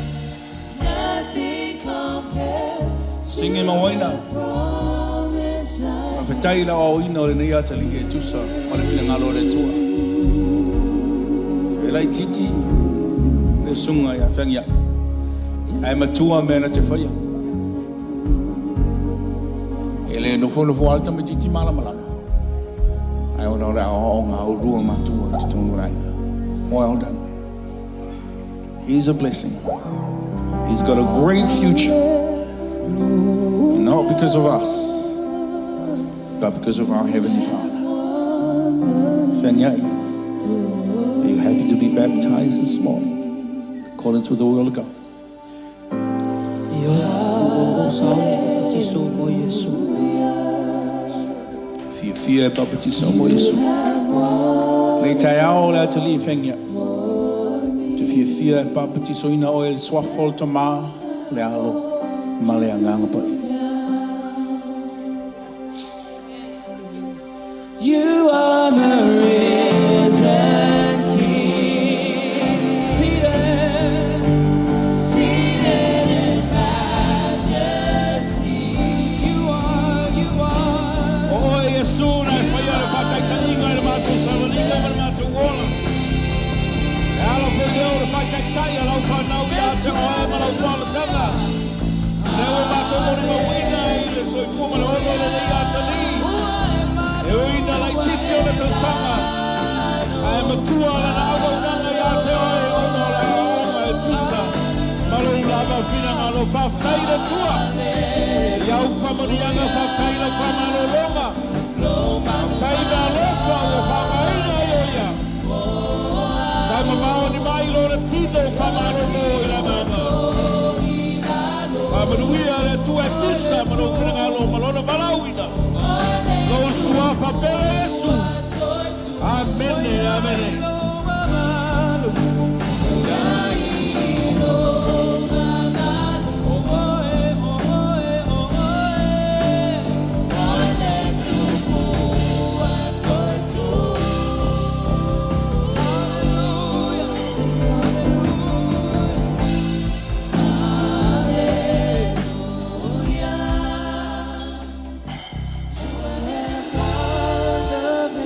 Nothing compares to Sing in mawaina. the promise I Whawhetai la o ina o le nei atali e tusa o le whina o le Atua. E lai titi le sunga ia whangia. Ai matua mea na te whaia. E le nofo nofo alta me titi mala malama. Ai ona o le ao ngā o rua matua te tonu rai. Well done. He's a blessing. He's got a great future. Not because of us, but because of our Heavenly Father. Fenyai, are you happy to be baptized this morning? In accordance with the will of God. Ioe, ua ou sauni papatiso mo Iesu. Fia fia e papatiso mo Iesu. Nei tai ao le atali fengia. Te fia fia e papatiso ina o el suafa o le Tamā, le Alo, ma le Agaga Paia. You are the risen King, seated, seated in majesty. You are, you are. O oe Iesu na e whaia le whataitaniga i le mātou sawaliga ma le mātou ola. E alo pe leo le whaitaitai a lau whanau i a te oe ma lau wālatanga. Leo e mātou mori mawina i le soifua ma le ono le nei atali. E uina lai titi o le tausanga. Ae matua la na awa unanga i a te oe ono le aonga e tusa. Malo lava whina ngā lo whawhai le tua. Iau whamanianga whawhai lau whamalolonga. mai lona tino faamalolo i le Agaga. Faamanuia le Atua e tusa ma lou finagalo ma lona valaauina. Lou suafa pele Iesu. Amene, amene.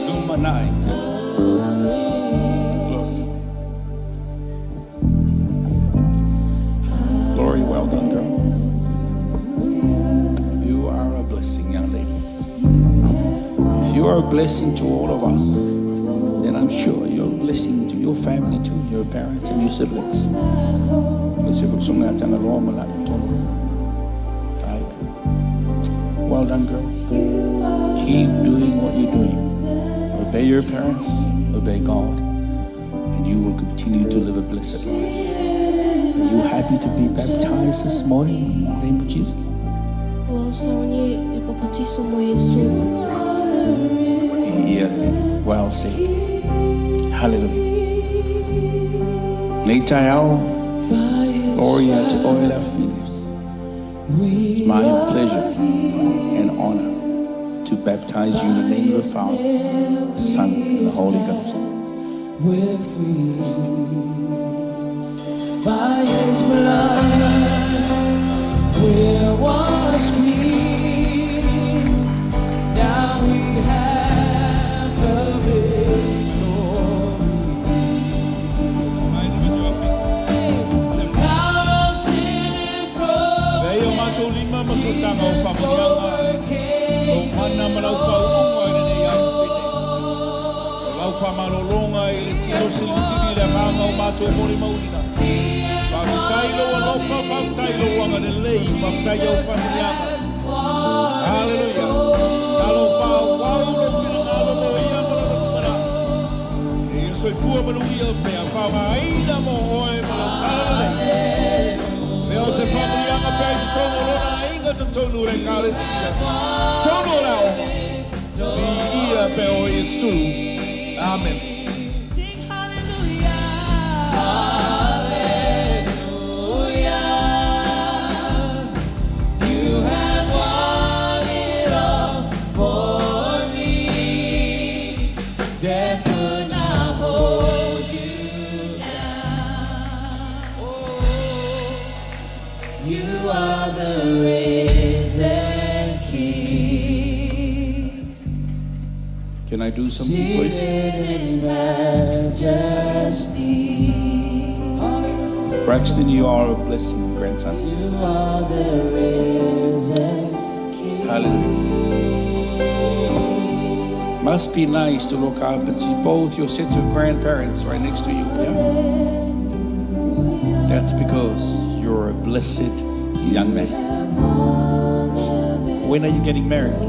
Lumanai. Glory. Glory, well done, girl. You are a blessing, young lady. If you are a blessing to all of us, then I'm sure you're a blessing to your family too, your parents and your siblings. Let's see if it's Well done, girl. Keep doing what you're doing. Obey your parents, obey God, and you will continue to live a blessed life. Are you happy to be baptized this morning in the name of Jesus? Ua ou sauni e papatiso mo Iesu. Yeah, well said. Hallelujah. Nei taeao, Gloria to Oila Phoenix. It's my pleasure and honor to baptize you in the name of the Father, the Son, and the Holy Ghost. We're free by His blood. We're washed clean. Now we have the victory. The power of sin is broken. Vei o matou lima ma sotaga o faamanuiaga. O mana ma lau faauuga i lenei aupele. O lau faamalologa i le tino silisili le agaga o matou molimauina. Faafetai lou alofa, faafetai lou agalelei, faafetai au faamanuiaga. Hallelujah. Talofa uau lou finagalo mo ia ma lona lumanai. E ia soifua manuia pea faaaogaina mo oe ma lau talalelei. Mea o se faamanuiaga pea i totonu o lona aiga totonu o le ekalesia. Tonu o le aoga. Viia pea o Iesu. Amen. Sing hallelujah. Hallelujah. You have won it all for me. Death could not hold you down. Oh, you are the risen King. Can I do something for you? Seated in majesty. Braxton, you are a blessing, grandson. You are the risen King. Hallelujah. Must be nice to look up and see both your sets of grandparents right next to you. Yeah? That's because you're a blessed young man. When are you getting married?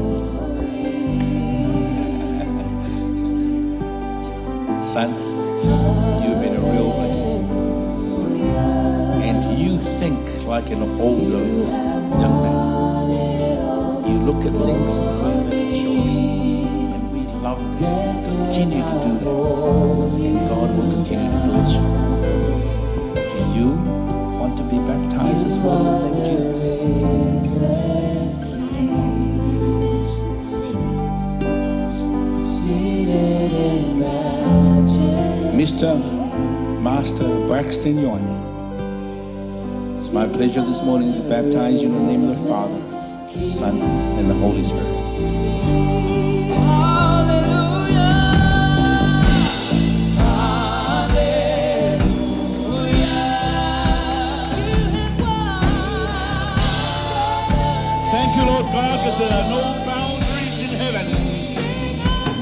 Son, you've been a real blessing. And you think like an older young man. You look at things and make a choice. And we love that. Continue to do that. And God will continue to bless you. Do you want to be baptized as well in the name of Jesus? Seated in majesty. Mr. Master Braxton Ioane, it's my pleasure this morning to baptize you in the name of the Father, the Son, and the Holy Spirit. Hallelujah. Hallelujah. Thank you, Lord God, because there are no boundaries in heaven.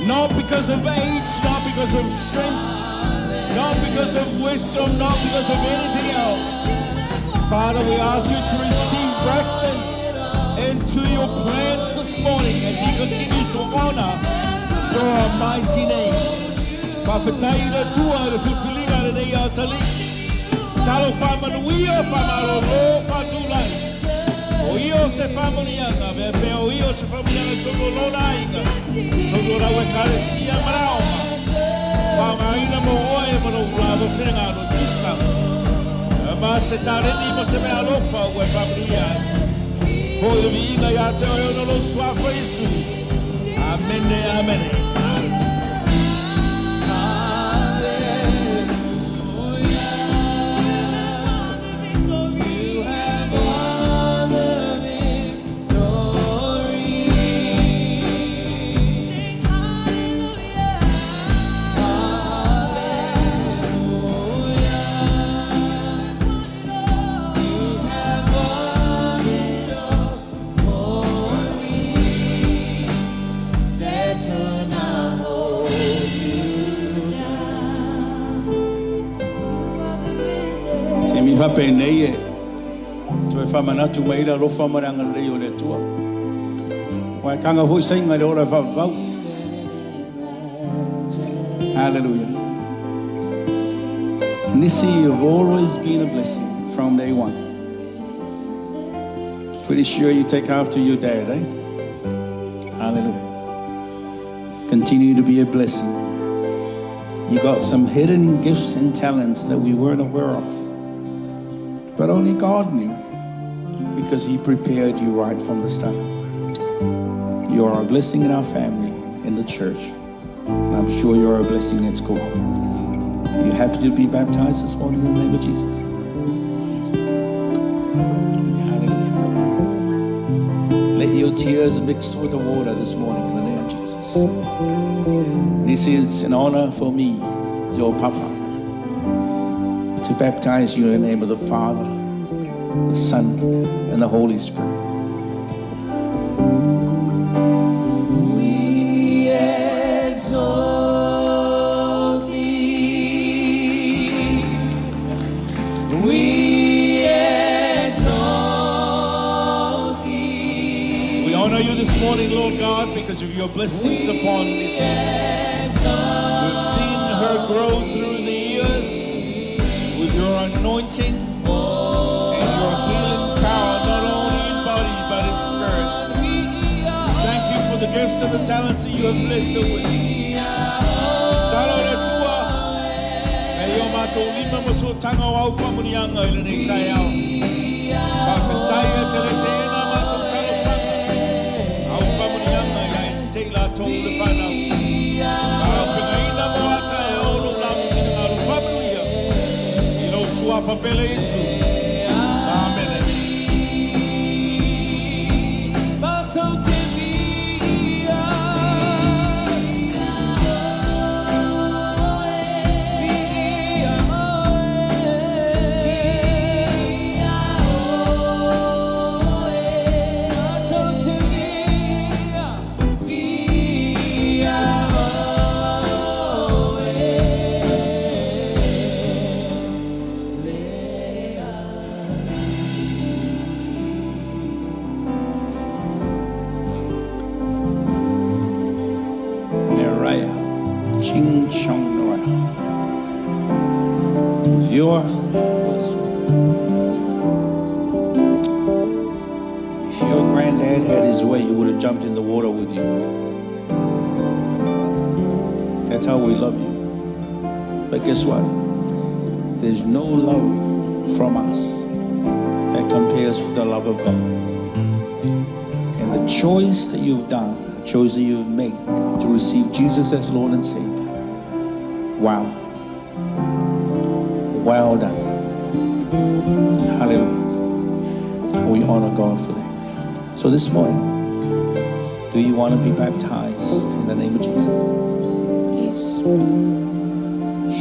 Not because of age, not because of strength, not because of wisdom, not because of anything else. Father, we ask you to receive Braxton into your plans this morning as he continues to honor your mighty name. Faafetai le Atua le filifiliga lenei atalii. Malo whaamanuia, whaamalolo, whaatulai. O ia o se whaamanuianga, vea pea o ia o se whaamanuianga tonu o lona aiga. Tonu o lau ekalesia ma le aoga. Whaangaina mo oe ma lou lava finagalo i Tusitala. Ma se taleni ma se mea alofa ua e whaamanuia ai. Foi le viiga ia te oe ona o lou Suafa Iesu. Amene, amene. You have won the victory. Sing hallelujah. Hallelujah. You have won it all for me. Death could not hold you down. You are the risen. Te mi whapenei e, toe whamanatu mai le alofa ma le agalelei o le Atua. Ua e kanga foi sainga le ora e whaafau. Hallelujah. Nisi, you've always been a blessing from day one. Pretty sure you take after your dad, eh? Hallelujah. Continue to be a blessing. You got some hidden gifts and talents that we weren't aware of. But only God knew because He prepared you right from the start. You are a blessing in our family, in the church. And I'm sure you're a blessing at school. Are you happy to be baptized this morning in the name of Jesus? Hallelujah. Let your tears mix with the water this morning in the name of Jesus. This is an honor for me, your papa, to baptize you in the name of the Father, the Son, and the Holy Spirit. We exalt thee. We exalt thee. We honor you this morning, Lord God, because of your blessings upon this. We've seen her grow through the years with your anointing and your healing power, not only in body but in spirit. Thank you for the gifts and the talents that you have blessed her with. Talo le Atua, e i o mātou lima mo so tanga o au whamunianga i lenei taeao. Whakataia te le tēnā mātou talosaga. Au whamunianga i ai te la tō le whanau. Whakawhengaina mo a tae o lo la mukina ngā ro whamanuia. I lo suafa pele Iesu. Amene. Matou te via. Via oe. Matou te via. Via oe. Le Neriah. Ching Chong Neriah. If your if your granddad had his way, he would have jumped in the water with you. That's how we love you. But guess what? There's no love from us that compares with the love of God. And the choice that you've done, the choice that you've made to receive Jesus as Lord and Savior, wow. Well done. Hallelujah. We honor God for that. So this morning, do you want to be baptized in the name of Jesus? Yes.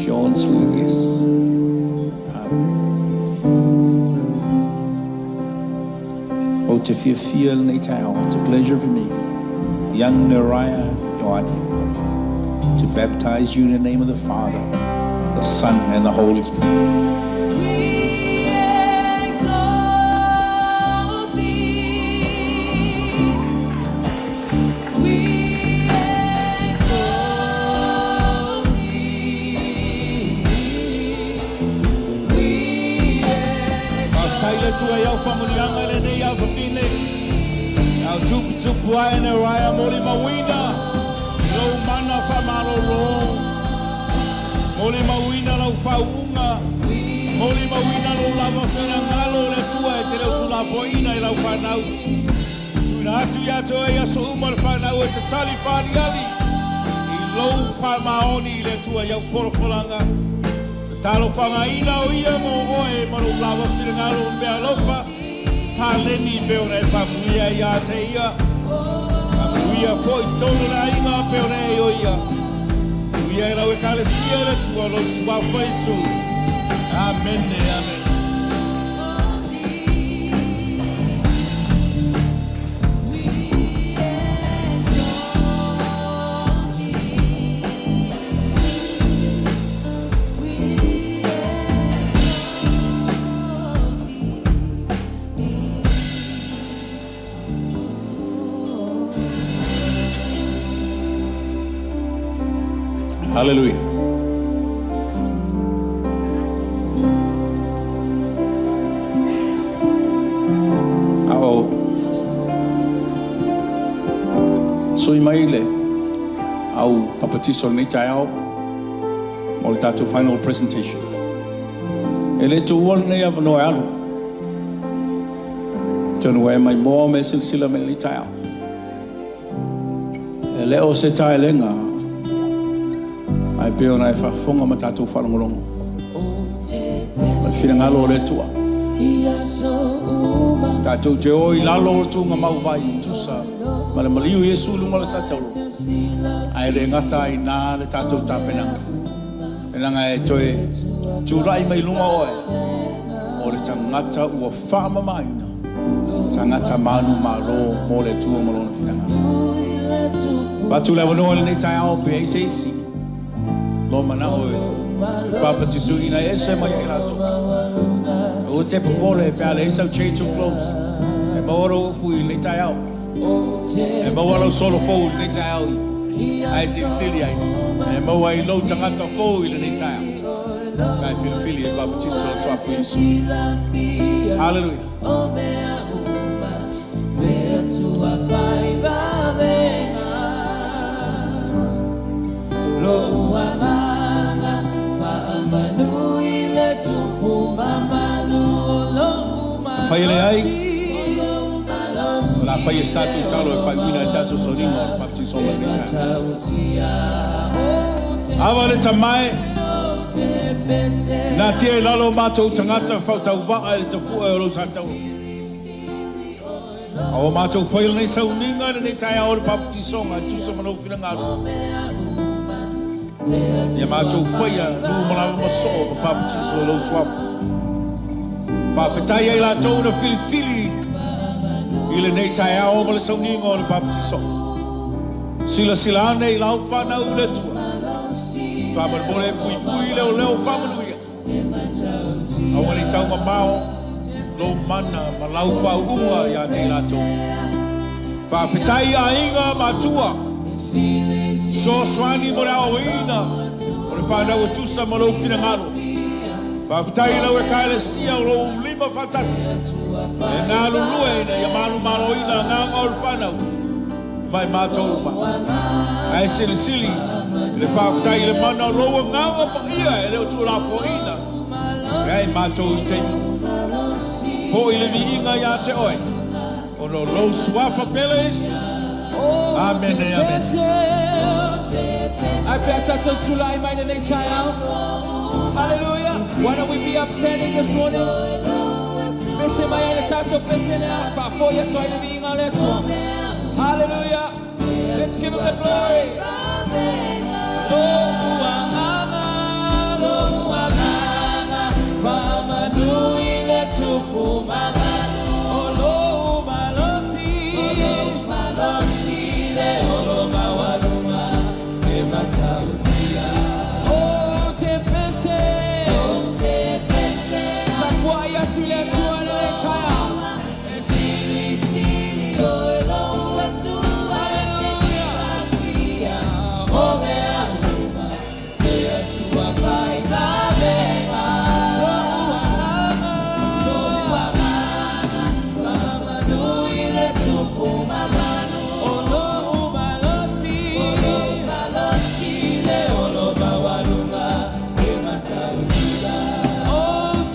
Short and sweet, yes. Amen. Ou te fiafia lenei taeao. It's a pleasure for me, young Neriah Ioane, to baptize you in the name of the Father, the Son, and the Holy Spirit. We exalt thee. We exalt thee. We Faafetai le Atua i au faamanuiaga i lenei au fafine. Au tuputupu ae na raia molimauina i lou mana faamalolo. Molimauina lau faauuga. Molimauina lou lava finagalo o le Atua e te le o tuulafoaiina i lau fanau. Tuuina atu ia te oe i aso uma le fanau e tatali faaliali i lou faamaoni i le Atua i au folafolaga. Talofagaina o ia mo oe ma lou lava finagalo i meaalofa taleni e pei ona e faamanuia ai ia te ia. Faamanuia foi i totonu o le aiga e pei ona e o ia. Manuia i lau Ekalesia i le Atua i lou Suafa Iesu. Amene, amene. Hallelujah. A o sui mai le au papatiso o lenei taeao mo le tatou final presentation. E le tuua lenei avanoa e alu. Atonu ua e maimoa ma e silasila mai i lenei taeao. E le o se taelega ae pei ona e faafofoga ma tatou faalogologo. Ma le finagalo o le Atua. Tatou te o i lalo o le tuugamau vai tusa ma le maliu Iesu i luga o le satauro. Ae le gata ai i ina le tatou tapenaga. E leaga e toe tulai mai luga oe o le tagata ua faamamaina, tagata manumalo mo le Atua ma lona finagalo. Avatu le avanoa i lenei taeao pe i ai se isi lou manao e papatisui e ese mai ai latou. Aua te popole pe a leai sau change of clothes. E maua lou ufu i lenei taeao. E maua lau solo fou i lenei taeao. Ae silisili ai. E maua ai lou tagata fou i lenei taeao. Pe a e filifili e papatiso i le Suafa Iesu. Hallelujah. Afai e leai, o le a faia se tatou tatalo e faaiuina ai le tatou sauniga o le papatisoga i lenei taeao. Ava le Tama e, natia i lalo o matou tagata faatauvaa i le tafua o lou sa tauro. A ua matou faia lenei sauniga i lenei taeao o le papatisoga e tusa ma lou finagalo. Ia matou faia lu ma lava ma soo ma papatiso i lou suafa. Faafetai ai latou na filifili i lenei taeao ma le sauniga o le papatisoga. Silasila ane i lau fanau i le Atua. Faamolemole e puipui leoleo faamanuia. Aua ne i taumamao lou mana ma lau faauuga ia te i latou. Faafetai i aiga matua. Fesoasoani mo le aoaoina o le fanau e tusa ma lou finagalo. Faafetai i lau Ekalesia o lou lima faatasi e galulue ina ia manumaloina agaga o le fanau ma i matou uma. Ae silisili i le faafetai i le mana o lou agaga paia e le o tuulafoaiina ia i matou i taimi uma. Foi le viiga ia te oe ona o lou suafa pele Iesu. Amene, amene. Ae pe a tatou tulai mai lenei taeao. Hallelujah. Why don't we be upstanding this morning? Pese mai ai le tatou pese lea, faafoi atu ai le viiga o le Atua. Hallelujah. Let's give him the glory. Lou agaga, lou agaga, faamanu i le Tupu mamalu. O lou malosi, malosi le olo maualuga e matautia. O te pese, o te pese, tapuai atu le Atua i lenei taeao. E silisili oe lou Atua. Hallelujah. O mea uma, le Atua fai vavega. Lou agaga, lou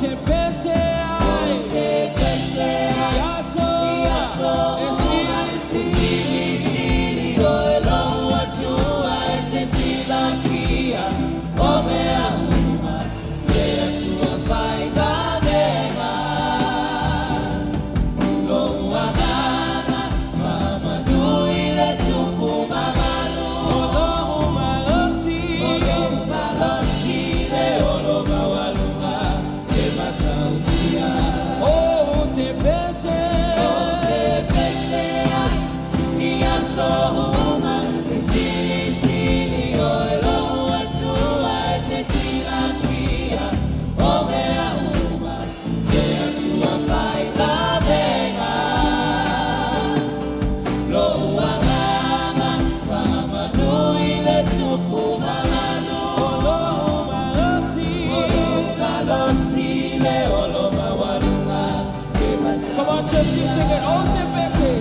te pese ai. Ou te pese ai. I aso. I aso. E sili sili. Sili o e lou atua e te silakia. O mea uma. Le atua fai vavenga. Lou agaga, faamanu i le tupu mamalu. O lou malosi, o lou malosi le olo maualuga e matautia. Ou te pese, ou te pese ai, i aso uma, e silisili oe lou Atua e te silakia, o mea uma, le Atua fai vavenga. Lou agaga, faamanu i le tupu mamalu. O lou malosi, o lou malosi le olo maualuga e matautia. Come on, church, you sing it. O te pese.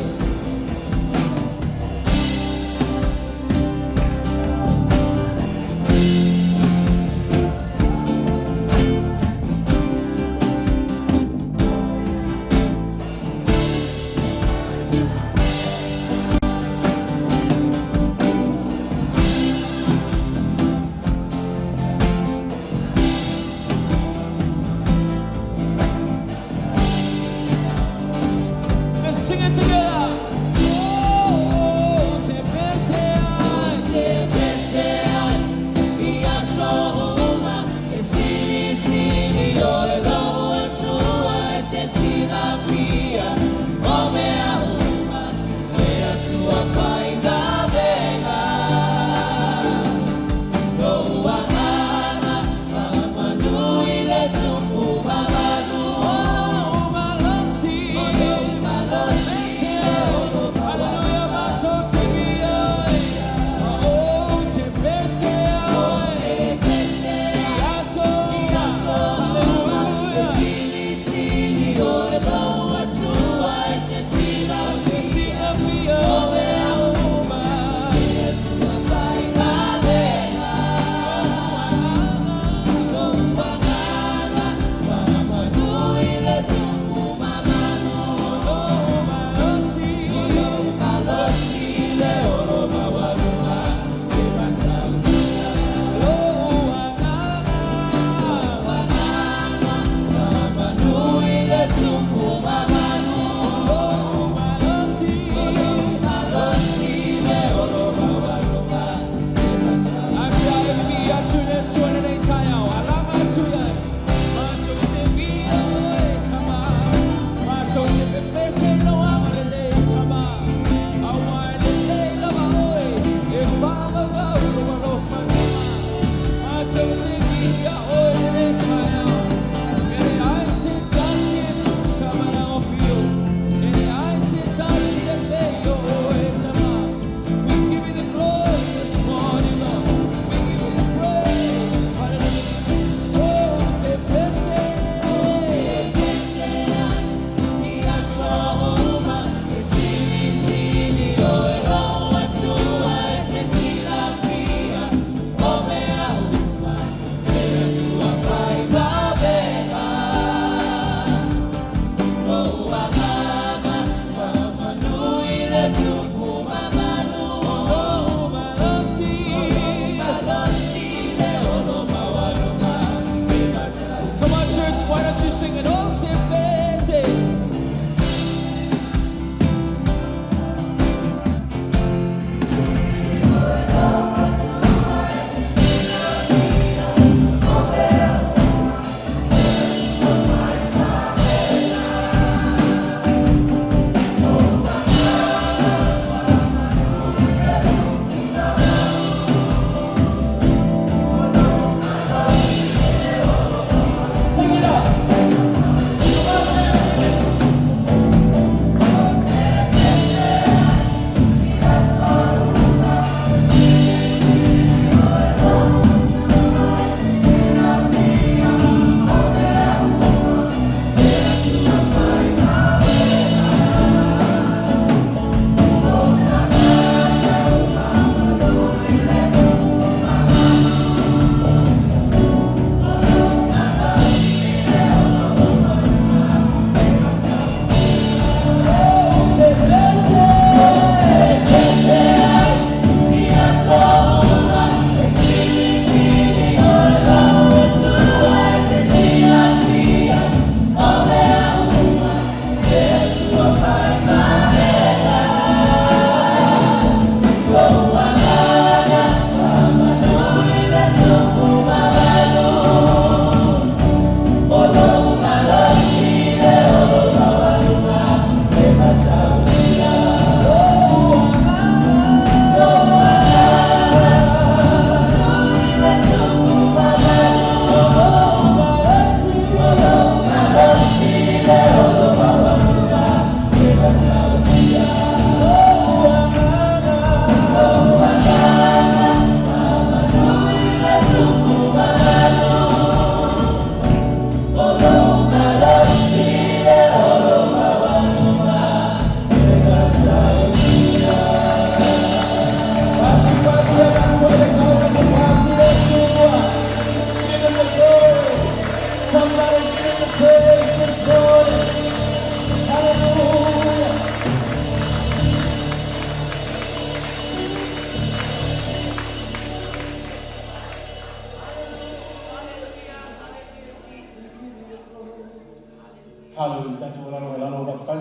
Hallelujah. Tatou lalo i lalo, faafetai.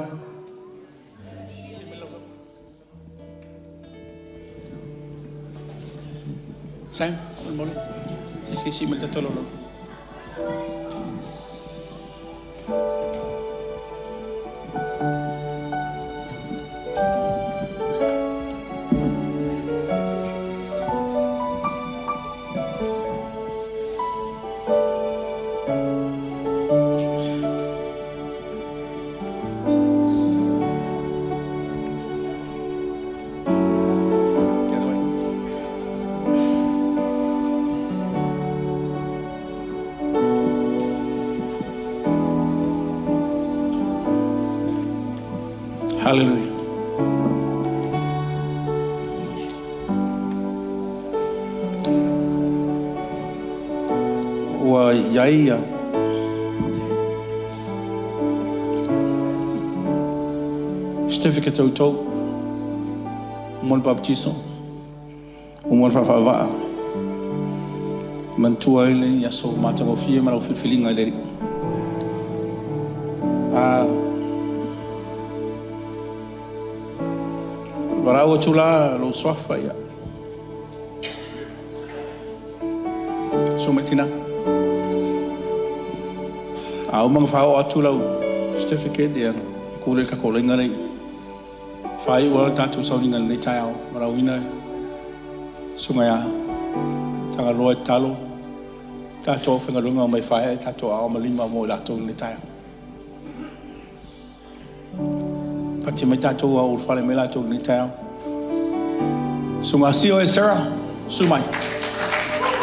Sam, faamolemole. Se i siisii mai le tatou laolao. The other way. Hallelujah. Ua i ai ia certificates a outou mo le baptiso, mo le faafa'avaa, manatua ai le aso matagofie ma lau filifiliga i le Alii. A valaau atu la lou suafa ia. Susu mai tinā. A uma ona faaoo atu lau certificate, ia, ona tu lea i le tatou laina lea i faaiu ai le tatou sauniga i lenei taeao, valaauina le susuga ia Tagaloa e tatalo tatou aufaigaluega omai e faaee tatou aao ma lima mo i latou i lenei taeao. Pati mai tatou a o ulufale mai latou i lenei taeao. Susuga Sio e Sarah, susu mai.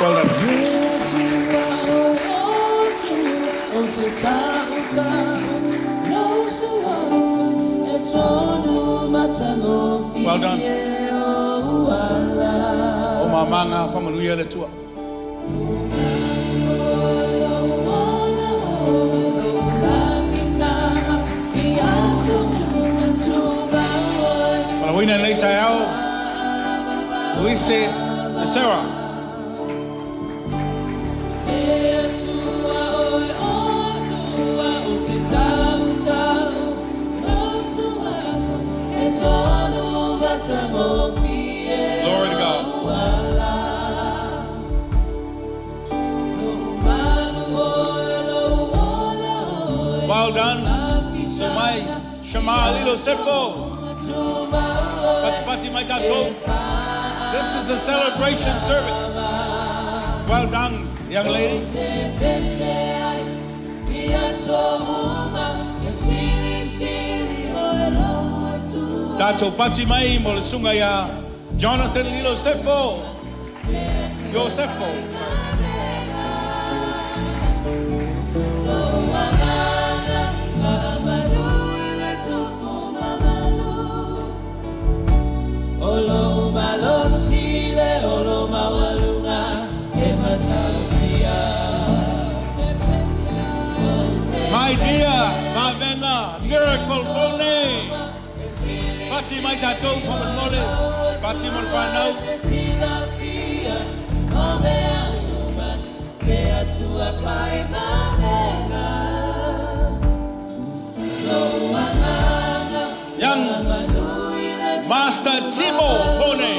Well done. Well done. O mamaga faamanuia le Atua. Valaauina i lenei taeao, Luise e Sarah. Glory to God. Well done. Sumai Shama Lilo Sefo. Patipati mai tatou. This is a celebration service. Well done, young lady. Tatou pati mai mo le susuga ia Jonathan Lilo Sefo. Iosefo. My dear Vavena Miracle Pone. Pati mai tatou faamolemole. Pati mo le fanau. Young Master Timo Pone.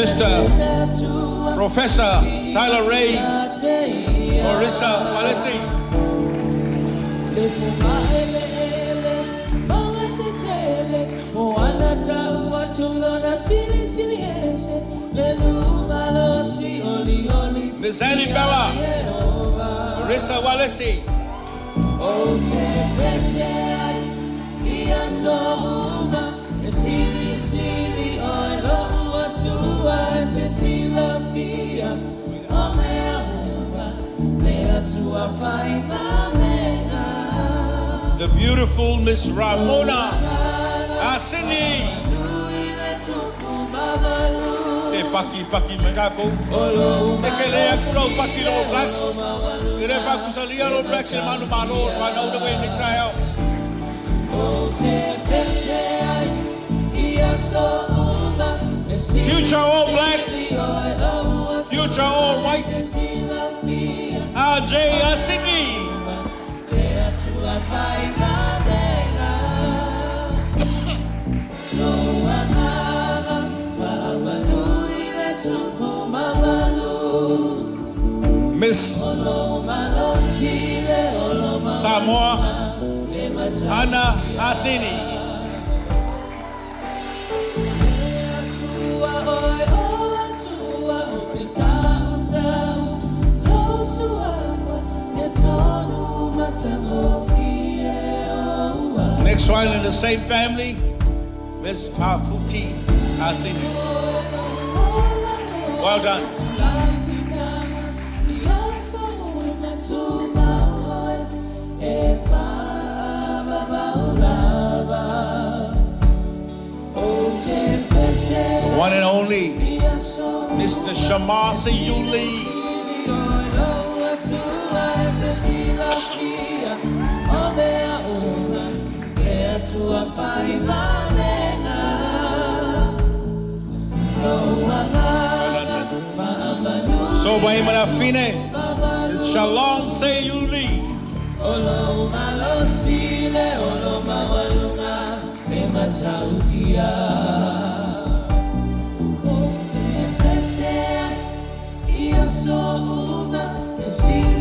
Mr. Professor Tyler Ray Marissa Walesi. Miss Annie Bella Marissa Walesi. The beautiful Miss Ramona Asini. Se paki paki mai tatou. E ke le aku lau paki lo Blacks. E le faakusalia All Blacks i le manumalo o le fanau le ua i lenei taeao. Future All Black, future All White, RJ Asini. Miss Samoa Anna Asini. Next one in the same family, Miss Pafuti Asini. Well done. The one and only Mr. Shamar Seiuli. So Fine, Shalom Seiuli.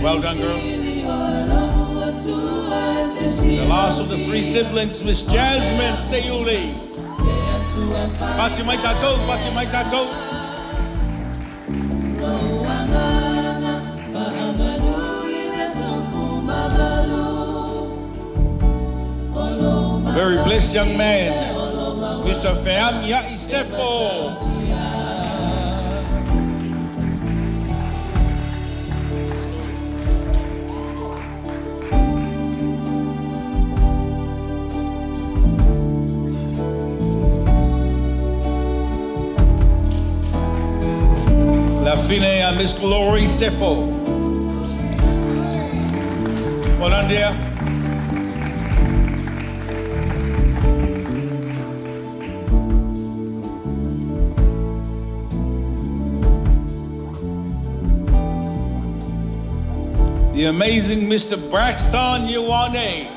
Well done, girl. The last of the three siblings, Miss Jasmine Seiuli. Pati mai tatou, pati mai tatou. A very blessed young man, Mr. Feangia Isepo. La fine a Miss Glory Sefo. Well done, dear. The amazing Mr. Braxton Ioane.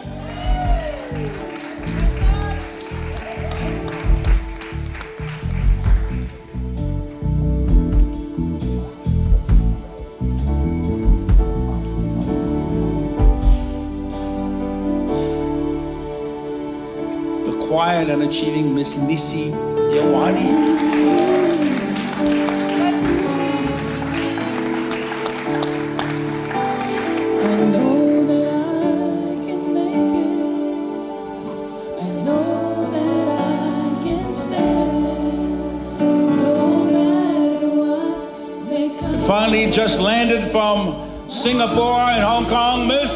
The quiet and achieving Miss Nisi Ioane. I know that I can make it. I know that I can stand. No matter what may come. And finally, just landed from Singapore and Hong Kong, Miss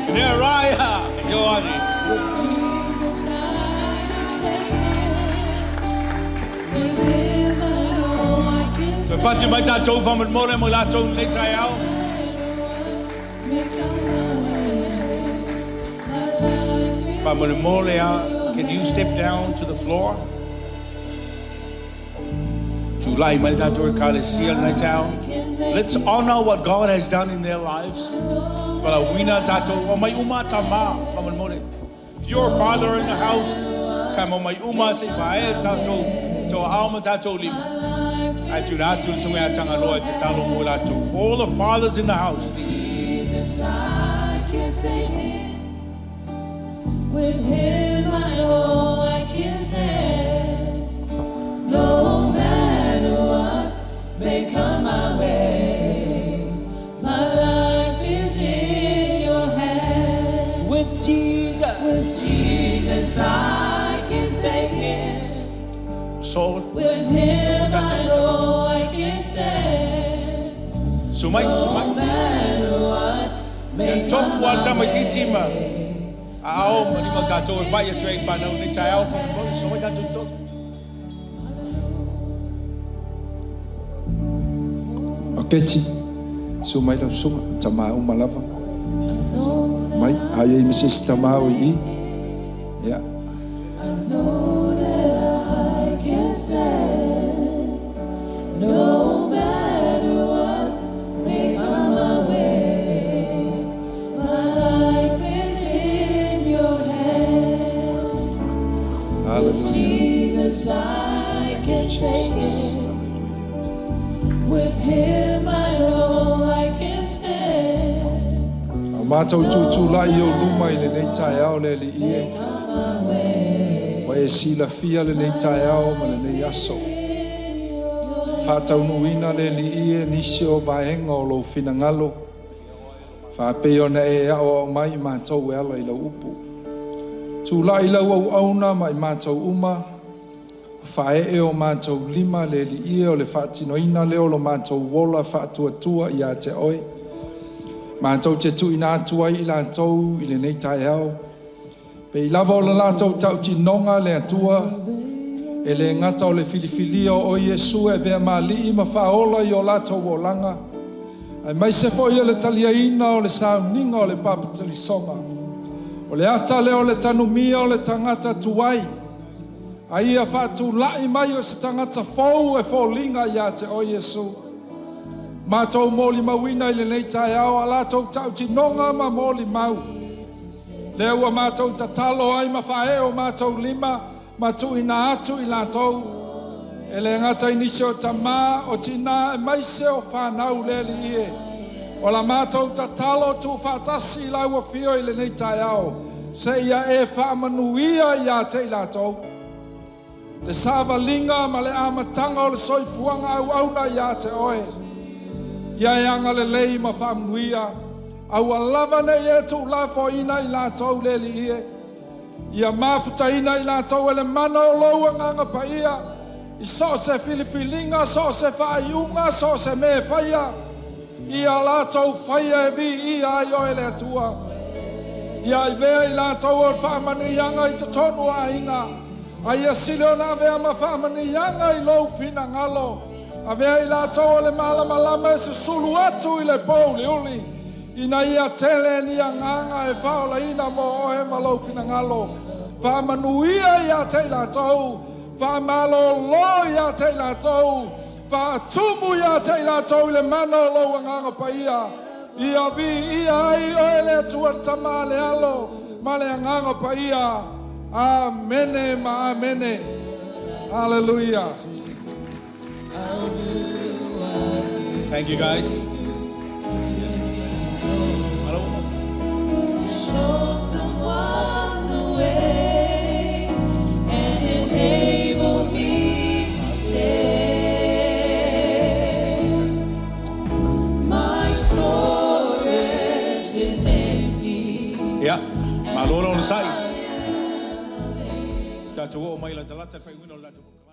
Neraya Ioane. Jesus, I can take it. With him, I know I can So pati mai tatou whamamore mo latou nei tai au. May come my way. My life is Whamamore a, can you step down to the floor? Tulai mai tatou e kalesia nei tau. Let's honor what God has done in their lives. Wala wina tatou, o mai uma tama, whamamore. If you're a father in the house, ka mo mai uma se vae tatou, to ao ma tatou lima. Ai tuna atu le sunga atanga loa te talo mo latou. All the fathers in the house, please. Jesus, I can take it. With him, I know I can stand. No matter what may come my way, my life is in your hands. With Jesus, With Jesus, I can take it. So, With him, I know I can stand. sumai, No sumai. matter what may Ia come tofu a my tama way. titima. A ao ma nima tatou e vai atu e whanau nei tai ao whamamore. So mai tatou tofu. Aketi, Susu mai lau susuga, tama uma lava. Mai, a i ai ma se isi tama o i i? Ia. Hallelujah. Thank you, Jesus. A o matou tutulai i ou luma i lenei taeao le Alii e, ua e silafia lenei taeao ma lenei aso. Faataunuuina le Alii e nisi o vaega o lou finagalo, faapei ona e aoao mai i matou e ala i lau upu. Tulai lau auauna ma i matou uma, faaee o matou lima le Alii e o le faatinoina lea o lo matou ola faatuatua ia te oe. Matou te tuuina atu ai i latou i lenei taeao, pei lava o le latou tautinoga le Atua, e le gata o le filifilia o oe Iesu e avea ma Alii ma Faaola i o latou olaga, aemaise foi o le taliaina o le sauniga o le papatalisoga. O le ata lea o le tanumia o le tagata tuai, a ia faatulai mai o se tagata fou e foliga ia te oe Iesu. Matou molimauina i lenei taeao a latou tautinoga ma molimau. Lea ua matou tatalo ai ma faaee o matou lima ma tuuina atu i latou. E le gata i nisi o tama o tina aemaise o fanau le Alii e. O la matou tatalo tuufaatasi i lau afio i lenei taeao, seia e faamanuia ia te i latou. Le savaliga ma le amataga o le soifuaga auauna ia te oe. Ia e agalelei ma faamanuia, aua lava nei e tuulafoaiina i latou le Alii e. Ia mafutaina i latou e le mana o lou Agaga Paia, i so o se filifiliga, so o se faaiuga, so o se mea e faia, ia latou faia e viia ai oe le Atua. Ia avea i latou o le faamanuiaga i totonu o aiga, a ia sili ona avea ma faamanuiaga i lou finagalo. Avea i latou o le malamalama e susulu atu i le pouliuli, ina ia tele ni agaga e faaolaina mo oe ma lou finagalo. Faamanuia ia te i latou, faamalōlō ia te i latou, faatumu ia te i latou i le mana o lou Agaga Paia. Ia viia ai oe le Atua le Tama le Alo ma le Agaga Paia. Amene ma amene. Hallelujah. Thank you, guys. Hello. Show someone the way and enable me to say, my storage is empty. Ia, malo le onosai. Tatou oo mai i le Talata faaiuina o le tatou.